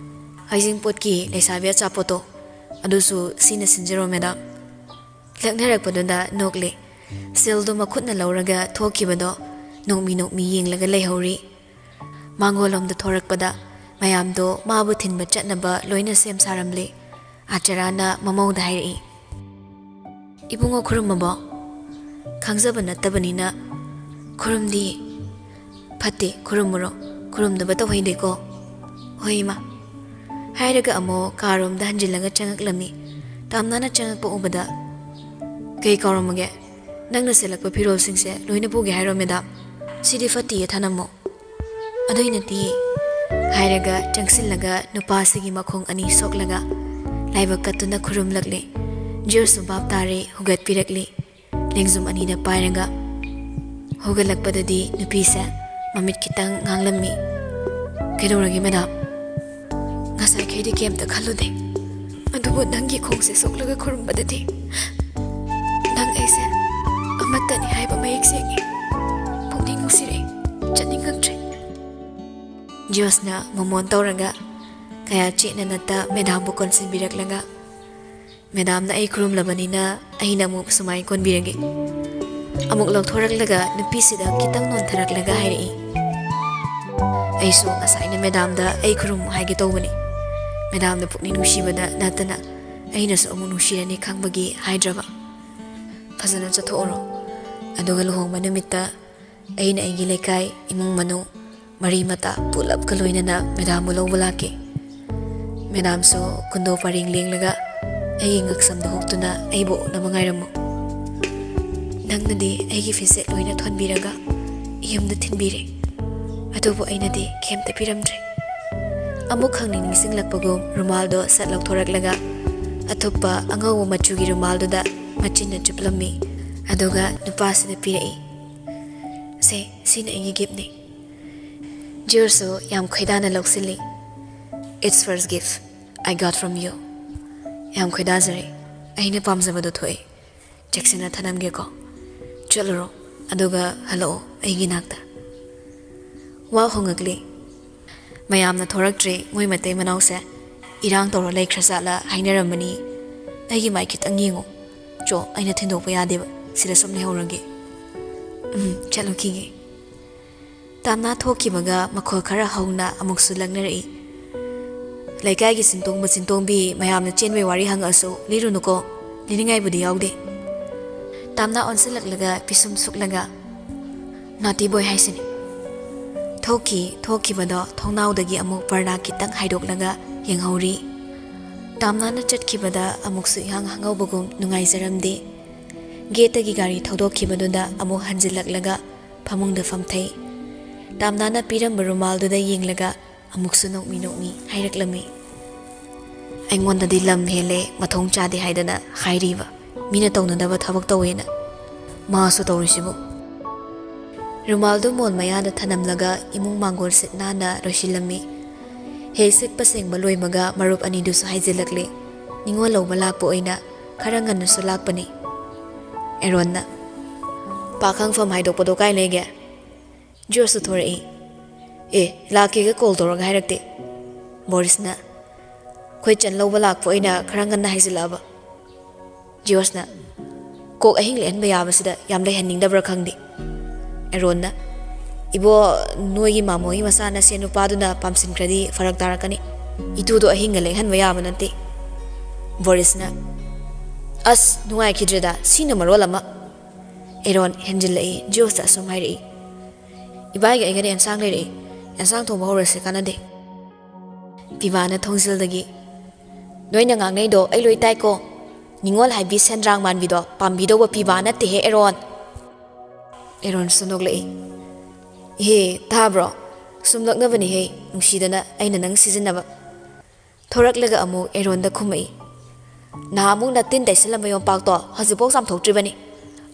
"ꯍꯩꯖꯤꯡꯄꯣꯠꯀꯤ ꯂꯩꯁꯥꯕꯤ ꯑꯆꯥꯄꯣꯠꯇꯣ, ꯑꯗꯨꯁꯨ ꯁꯤꯅ ꯁꯤꯟꯖꯔꯣ ꯃꯦꯗꯥꯝ"꯫ ꯂꯛꯅꯔꯛꯄꯗꯨꯗ ꯅꯣꯛꯂꯦ꯫ ꯁꯦꯜꯗꯨ ꯃꯈꯨꯠꯅ ꯂꯧꯔꯒ ꯊꯣꯛꯈꯤꯕꯗꯣ ꯅꯣꯛꯃꯤ ꯅꯣꯛꯃꯤ ꯌꯦꯡꯂꯒ ꯂꯩꯍꯧꯔꯤ꯫ ꯃꯥꯡꯒꯣꯜꯂꯣꯝꯗ ꯊꯣꯔꯛꯄꯗ ꯃꯌꯥꯝꯗꯣ ꯃꯥꯕꯨ ꯊꯤꯟꯕ ꯆꯠꯅꯕ ꯂꯣꯏꯅ ꯁꯦꯝ ꯁꯥꯔꯝꯂꯦ꯫ ꯑꯥꯆꯥꯔꯥꯅ ꯃꯃꯧꯗ ꯍꯥꯏꯔꯛꯏ, "ꯏꯕꯨꯡꯉꯣ ꯈꯨꯔꯨꯝꯃꯕꯣ? ꯈꯪꯖꯕ ꯅꯠꯇꯕꯅꯤꯅ "ꯈꯨꯔꯨꯝꯗꯤ꯫ ꯐꯠꯇꯦ, ꯈꯨꯔꯨꯝꯃꯨꯔꯣ꯫ ꯈꯨꯔꯨꯝꯗꯕ ꯇꯧꯍꯩꯗꯦꯀꯣ꯫ ꯍꯣꯏ, ꯏꯃꯥ꯫" ꯍꯥꯏꯔꯒ ꯑꯃꯨꯛ ꯀꯥꯔꯣꯝꯗ ꯍꯟꯖꯤꯜꯂꯒ ꯆꯪꯉꯛꯂꯝꯃꯤ꯫ ꯇꯥꯝꯅꯥꯅ ꯆꯪꯉꯛꯄ ꯎꯕꯗ, "ꯀꯩ ꯀꯥꯎꯔꯝꯃꯒꯦ? ꯅꯪꯅ ꯁꯦꯠꯂꯛꯄ ꯐꯤꯔꯣꯜꯁꯤꯡꯁꯦ ꯂꯣꯏꯅ ꯄꯨꯒꯦ ꯍꯥꯏꯔꯣ, ꯃꯦꯗꯥꯝ? ꯁꯤꯗꯤ ꯐꯠꯇꯤꯌꯦ, ꯊꯅꯝꯃꯣ꯫" "ꯑꯗꯨꯏ ꯅꯠꯇꯤꯌꯦ," ꯍꯥꯏꯔꯒ ꯆꯪꯁꯤꯜꯂꯒ ꯅꯨꯄꯥꯁꯤꯒꯤ ꯃꯈꯣꯡ ꯑꯅꯤ ꯁꯣꯛꯂꯒ ꯂꯥꯏꯕꯛ ꯀꯠꯇꯨꯅ ꯈꯨꯔꯨꯝꯂꯛꯂꯤ꯫ ꯖꯤꯌꯣꯁꯁꯨ ꯚꯥꯞ ꯇꯥꯔꯦ, ꯍꯨꯒꯠꯄꯤꯔꯛꯂꯤ꯫ ꯂꯦꯡꯖꯨꯝ ꯑꯅꯤꯗ ꯄꯥꯏꯔꯒ ꯍꯧꯒꯠꯂꯛꯄꯗꯗꯤ ꯅꯨꯄꯤꯁꯦ ꯃꯃꯤꯠ ꯈꯤꯇꯪ ꯉꯥꯡꯂꯝꯃꯤ꯫ "ꯀꯩꯗꯧꯔꯒꯦ, ꯃꯦꯗꯥꯝ?" "ꯉꯁꯥꯏꯈꯩꯗꯤ ꯀꯩꯝꯇ ꯈꯜꯂꯨꯗꯦ, ꯑꯗꯨꯕꯨ ꯅꯪꯒꯤ ꯈꯣꯡꯁꯦ ꯁꯣꯛꯂꯒ ꯈꯨꯔꯨꯝꯕꯗꯗꯤ ꯅꯪ ꯑꯩꯁꯦ ꯑꯃꯠꯇꯅꯤ ꯍꯥꯏꯕ ꯃꯌꯦꯛ ꯁꯦꯡꯉꯦ꯫ ꯄꯨꯛꯅꯤꯡ ꯅꯨꯡꯁꯤꯔꯛꯑꯦ, ꯆꯠꯅꯤꯡꯉꯛꯇ꯭ꯔꯦ꯫" ꯖꯤꯌꯣꯁꯅ ꯃꯣꯃꯣꯟ ꯇꯧꯔꯒ ꯀꯌꯥ ꯆꯦꯠꯅ ꯅꯠꯇ ꯃꯦꯗꯥꯝꯕꯨ ꯀꯣꯟꯁꯤꯟꯕꯤꯔꯛꯂꯒ, "ꯃꯦꯗꯥꯝꯅ ꯑꯩ ꯈꯨꯔꯨꯝꯂꯕꯅꯤꯅ ꯑꯩꯅ ꯑꯃꯨꯛ ꯁꯨꯃꯥꯏ ꯀꯣꯟꯕꯤꯔꯒꯦ꯫" ꯑꯃꯨꯛ ꯂꯧꯊꯣꯔꯛꯂꯒ ꯅꯨꯄꯤꯁꯤꯗ ꯈꯤꯇꯪ ꯅꯣꯟꯊꯔꯛꯂꯒ ꯍꯥꯏꯔꯛꯏ, "ꯑꯩꯁꯨ ꯉꯁꯥꯏꯅ ꯃꯦꯗꯥꯝꯗ ꯑꯩ ꯈꯨꯔꯨꯝꯃꯨ ꯍꯥꯏꯒꯦ ꯇꯧꯕꯅꯤ꯫ ꯃꯦꯗꯥꯝꯅ ꯄꯨꯛꯅꯤꯡ ꯅꯨꯡꯁꯤꯕꯗ ꯅꯠꯇꯅ ꯑꯩꯅꯁꯨ ꯑꯃꯨꯛ ꯅꯨꯡꯁꯤꯔꯅꯤ ꯈꯪꯕꯒꯤ ꯍꯥꯏꯗ꯭ꯔꯕ꯫ ꯐꯖꯅ ꯆꯠꯊꯣꯛꯎꯔꯣ꯫ ꯑꯗꯨꯒ ꯂꯨꯍꯣꯡꯕ ꯅꯨꯃꯤꯠꯇ ꯑꯩꯅ ꯑꯩꯒꯤ ꯂꯩꯀꯥꯏ, ꯏꯃꯨꯡ ꯃꯅꯨꯡ, ꯃꯔꯤ ꯃꯇꯥ ꯄꯨꯂꯞꯀ ꯂꯣꯏꯅꯅ ꯃꯦꯗꯥꯝꯕꯨ ꯂꯧꯕ ꯂꯥꯛꯀꯦ꯫ ꯃꯦꯗꯥꯝꯁꯨ ꯀꯨꯟꯗꯣ ꯄꯔꯦꯡ ꯂꯦꯡꯂꯒ ꯑꯩꯒꯤ ꯉꯛꯁꯝꯗ ꯍꯨꯛꯇꯨꯅ ꯑꯩꯕꯨ ꯑꯣꯛꯅꯕ ꯉꯥꯏꯔꯝꯃꯨ꯫" ꯅꯪꯅꯗꯤ ꯑꯩꯒꯤ ꯐꯤꯖꯦꯠ ꯂꯣꯏꯅ ꯊꯣꯟꯕꯤꯔꯒ ꯌꯨꯝꯗ ꯊꯤꯟꯕꯤꯔꯦ, ꯑꯗꯨꯕꯨ ꯑꯩꯅꯗꯤ ꯀꯩꯝꯇ ꯄꯤꯔꯝꯗ꯭ꯔꯦ꯫ ꯑꯃꯨꯛ ꯈꯪꯅꯤꯡ ꯅꯤꯡꯁꯤꯡꯂꯛꯄꯒꯨꯝ ꯔꯨꯃꯥꯜꯗꯣ ꯁꯠ ꯂꯧꯊꯣꯔꯛꯂꯒ ꯑꯊꯨꯞꯄ ꯑꯉꯧꯕ ꯃꯆꯨꯒꯤ ꯔꯨꯃꯥꯜꯗꯨꯗ ꯃꯆꯤꯟꯅ ꯆꯨꯞꯂꯝꯃꯤ꯫ ꯑꯗꯨꯒ ꯅꯨꯄꯥꯁꯤꯗ ꯄꯤꯔꯛꯏ꯫ "ꯁꯦ, ꯁꯤꯅ ꯑꯩꯒꯤ ꯒꯤꯐꯅꯤ꯫" ꯖꯤꯌꯣꯁꯁꯨ ꯌꯥꯝ ꯈꯣꯏꯗꯥꯅ ꯂꯧꯁꯤꯜꯂꯤ꯫ "It's first gift I got from you." "ꯌꯥꯝ ꯈꯣꯏꯗꯥꯖꯔꯦ, ꯑꯩꯅ ꯄꯥꯝꯖꯕꯗꯣ ꯊꯣꯛꯑꯦ꯫ ꯆꯦꯛꯁꯤꯟꯅ ꯊꯅꯝꯒꯦꯀꯣ꯫ ꯆꯠꯂꯨꯔꯣ, ꯑꯗꯨꯒ ꯍꯜꯂꯛꯑꯣ ꯑꯩꯒꯤ ꯅꯥꯛꯇ꯫" ꯋꯥ ꯍꯣꯡꯉꯛꯂꯤ꯫ ꯃꯌꯥꯝꯅ ꯊꯣꯔꯛꯇ꯭ꯔꯤ, ꯃꯣꯏ ꯃꯇꯩ ꯃꯅꯥꯎꯁꯦ ꯏꯔꯥꯡ ꯇꯧꯔ ꯂꯩꯈ꯭ꯔꯖꯥꯠꯂ ꯍꯥꯏꯅꯔꯝꯕꯅꯤ꯫ ꯑꯩꯒꯤ ꯃꯥꯏ ꯈꯤꯇꯪ ꯌꯦꯡꯉꯣ꯫ ꯆꯣ, ꯑꯩꯅ ꯊꯤꯟꯗꯣꯛꯄ ꯌꯥꯗꯦꯕ, ꯁꯤꯗ ꯁꯨꯝ ꯂꯩꯍꯧꯔꯒꯦ꯫ ꯎꯝ, ꯆꯠꯂꯨꯈꯤꯒꯦ꯫ ꯇꯥꯝꯅꯥ ꯊꯣꯛꯈꯤꯕꯒ ꯃꯈꯣꯜ ꯈꯔ ꯍꯧꯅ ꯑꯃꯨꯛꯁꯨ ꯂꯛꯅꯔꯛꯏ꯫ "ꯂꯩꯀꯥꯏꯒꯤ ꯆꯤꯟꯇꯣꯡꯕ ꯆꯤꯟꯇꯣꯡꯕꯤ ꯃꯌꯥꯝꯅ ꯆꯦꯟꯕꯩ ꯋꯥꯔꯤ ꯍꯪꯉꯛꯑꯁꯨ ꯂꯤꯔꯨꯅꯨꯀꯣ, ꯂꯤꯅꯤꯡꯉꯥꯏꯕꯨꯗꯤ ꯌꯥꯎꯗꯦ꯫" ꯇꯥꯝꯅꯥ ꯑꯣꯟꯁꯤꯜꯂꯛꯂꯒ ꯄꯤꯁꯨꯝ ꯁꯨꯛꯂꯒ, ꯅꯥꯇꯤ ꯕꯣꯏ ꯍꯥꯏꯁꯤꯅꯤ꯫ ꯊꯣꯛꯈꯤ꯫ ꯊꯣꯛꯈꯤꯕꯗꯣ ꯊꯣꯡꯅꯥꯎꯗꯒꯤ ꯑꯃꯨꯛ ꯄꯔꯗꯥ ꯈꯤꯇꯪ ꯍꯥꯏꯗꯣꯛꯂꯒ ꯌꯦꯡꯍꯧꯔꯤ꯫ ꯇꯥꯝꯅꯥꯅ ꯆꯠꯈꯤꯕꯗ ꯑꯃꯨꯛꯁꯨ ꯏꯍꯥꯡ ꯍꯥꯡꯍꯧꯕꯒꯨꯝ ꯅꯨꯡꯉꯥꯏꯖꯔꯝꯗꯦ꯫ ꯒꯦꯠꯇꯒꯤ ꯒꯥꯔꯤ ꯊꯧꯗꯣꯛꯈꯤꯕꯗꯨꯗ ꯑꯃꯨꯛ ꯍꯟꯖꯤꯜꯂꯛꯂꯒ ꯐꯃꯨꯡꯗ ꯐꯝꯊꯩ꯫ ꯇꯥꯝꯅꯥꯅ ꯄꯤꯔꯝꯕ ꯔꯨꯃꯥꯜꯗꯨꯗ ꯌꯦꯡꯂꯒ ꯑꯃꯨꯛꯁꯨ ꯅꯣꯛꯃꯤ ꯅꯣꯛꯃꯤ ꯍꯥꯏꯔꯛꯂꯝꯃꯤ꯫ ꯑꯩꯉꯣꯟꯗꯗꯤ ꯂꯝ ꯍꯦꯜꯂꯦ, ꯃꯊꯣꯡ ꯆꯥꯗꯦ ꯍꯥꯏꯗꯅ ꯍꯥꯏꯔꯤꯕ꯫ ꯃꯤꯅ ꯇꯧꯅꯗꯕ ꯊꯕꯛ ꯇꯧꯋꯦꯅ꯫ ꯃꯥꯁꯨ ꯇꯧꯔꯤꯁꯤꯕꯨ꯫ ꯔꯨꯃꯥꯜꯗꯨ ꯃꯣꯟ ꯃꯌꯥꯗ ꯊꯅꯝꯂꯒ ꯏꯃꯨꯡ ꯃꯥꯡꯒꯣꯜ ꯁꯤꯠ ꯅꯥꯟꯅ ꯂꯣꯏꯁꯤꯜꯂꯝꯃꯤ꯫ ꯍꯦꯛ ꯁꯤꯠꯄ ꯁꯦꯡꯕ ꯂꯣꯏꯕꯒ ꯃꯔꯨꯞ ꯑꯅꯤꯗꯨꯁꯨ ꯍꯥꯏꯖꯤꯜꯂꯛꯂꯦ꯫ ꯅꯤꯉꯣꯜ ꯂꯧꯕ ꯂꯥꯛꯄ ꯑꯣꯏꯅ ꯈꯔ ꯉꯟꯅꯁꯨ ꯂꯥꯛꯄꯅꯤ꯫ ꯑꯦꯔꯣꯟꯅ, "ꯄꯥꯈꯪꯐꯝ ꯍꯥꯏꯗꯣꯛꯄꯗꯣ ꯀꯥꯏ ꯂꯩꯒꯦ?" ꯖꯣꯁꯁꯨ ꯊꯣꯔꯛꯏ꯫ "ꯑꯦ, ꯂꯥꯛꯀꯦꯒ ꯀꯣꯜ ꯇꯧꯔꯒ ꯍꯥꯏꯔꯛꯇꯦ꯫" ꯕꯣꯔꯤꯁꯅ, "ꯑꯩꯈꯣꯏ ꯆꯟ ꯂꯧꯕ ꯂꯥꯛꯄ ꯑꯣꯏꯅ ꯈꯔ ꯉꯟꯅ ꯍꯥꯏꯖꯤꯜꯂꯛꯑꯕ꯫" ꯖꯣꯁꯅ, "ꯀꯣꯛ ꯑꯍꯤꯡ ꯂꯦꯛꯍꯟꯕ ꯌꯥꯕꯁꯤꯗ ꯌꯥꯝ ꯂꯩꯍꯟꯅꯤꯡꯗꯕ꯭ꯔꯥ ꯈꯪꯗꯦ꯫" ꯑꯦꯔꯣꯟꯅ, "ꯏꯕꯣ, ꯅꯣꯏꯒꯤ ꯃꯥꯃꯣꯒꯤ ꯃꯆꯥꯅꯁꯦ ꯅꯨꯄꯥꯗꯨꯅ ꯄꯥꯝꯁꯤꯟꯈ꯭ꯔꯗꯤ ꯐꯔꯛ ꯇꯥꯔꯛꯀꯅꯤ꯫ ꯏꯇꯨꯗꯣ ꯑꯍꯤꯡꯒ ꯂꯦꯛꯍꯟꯕ ꯌꯥꯕ ꯅꯠꯇꯦ꯫" ꯕꯣꯔꯤꯁꯅ, "ꯑꯁ, ꯅꯨꯡꯉꯥꯏꯈꯤꯗ꯭ꯔꯦꯗ, ꯁꯤꯅ ꯃꯔꯣꯜ ꯑꯃ꯫" ꯑꯦꯔꯣꯟ ꯍꯦꯟꯖꯤꯜꯂꯛꯏ꯫ ꯖꯣꯁꯇ ꯑꯁꯨꯝ ꯍꯥꯏꯔꯛꯏ, "ꯏꯕꯥꯏꯒ ꯑꯩꯒꯗꯤ ꯑꯦꯟꯁꯥꯡ ꯂꯩꯔꯛꯏ꯫ ꯑꯦꯟꯁꯥꯡ ꯊꯣꯡꯕ ꯍꯧꯔꯁꯦ, ꯀꯥꯟꯅꯗꯦ꯫" ꯄꯤꯕꯥꯅ ꯊꯣꯡꯖꯤꯜꯗꯒꯤ, "ꯅꯣꯏꯅ ꯉꯥꯡꯅꯩꯗꯣ ꯑꯩ ꯂꯣꯏ ꯇꯥꯏꯀꯣ꯫ ꯅꯤꯉꯣꯜ ꯍꯥꯏꯕꯤ ꯁꯦꯟꯗ꯭ꯔꯥꯡ ꯃꯥꯟꯕꯤꯗꯣ ꯄꯥꯝꯕꯤꯗꯧꯕ ꯄꯤꯕꯥ ꯅꯠꯇꯦꯍꯦ, ꯑꯦꯔꯣꯟ꯫" ꯑꯦꯔꯣꯟꯁꯨ ꯅꯣꯛꯂꯛꯏ꯫ "ꯏꯍꯦ, ꯇꯥꯕ꯭ꯔꯣ? ꯁꯨꯝ ꯂꯛꯅꯕꯅꯤꯍꯦ, ꯅꯨꯡꯁꯤꯗꯅ ꯑꯩꯅ ꯅꯪ ꯁꯤꯖꯤꯟꯅꯕ꯫" ꯊꯣꯔꯛꯂꯒ ꯑꯃꯨꯛ ꯑꯦꯔꯣꯟꯗ ꯈꯨꯝꯃꯛꯏ, "ꯅꯍꯥꯟꯃꯨꯛ ꯅꯇꯤꯟ ꯇꯩꯁꯜꯂꯝꯕ ꯌꯣꯝꯄꯥꯛꯇꯣ ꯍꯧꯖꯤꯛꯐꯥꯎ ꯆꯥꯝꯊꯣꯛꯇ꯭ꯔꯤꯕꯅꯤ꯫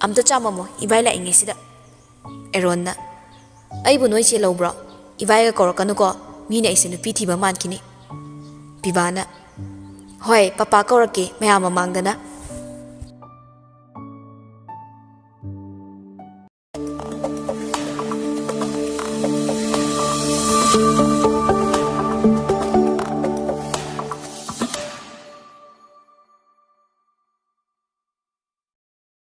ꯑꯝꯇ ꯆꯥꯝꯃꯝꯃꯣ, ꯏꯕꯥꯏ ꯂꯥꯛꯏꯉꯩꯁꯤꯗ꯫" ꯑꯦꯔꯣꯟꯅ, "ꯑꯩꯕꯨ ꯅꯣꯏ ꯆꯦ ꯂꯧꯕ꯭ꯔꯣ? ꯏꯕꯥꯏꯒ ꯀꯧꯔꯛꯀꯅꯨꯀꯣ, ꯃꯤꯅ ꯑꯩꯁꯦ ꯅꯨꯄꯤ ꯊꯤꯕ ꯃꯥꯟꯈꯤꯅꯤ꯫" ꯄꯤꯕꯥꯅ, "ꯍꯣꯏ, ꯄꯄꯥ ꯀꯧꯔꯛꯀꯦ ꯃꯌꯥꯝ ꯃꯃꯥꯡꯗꯅ꯫"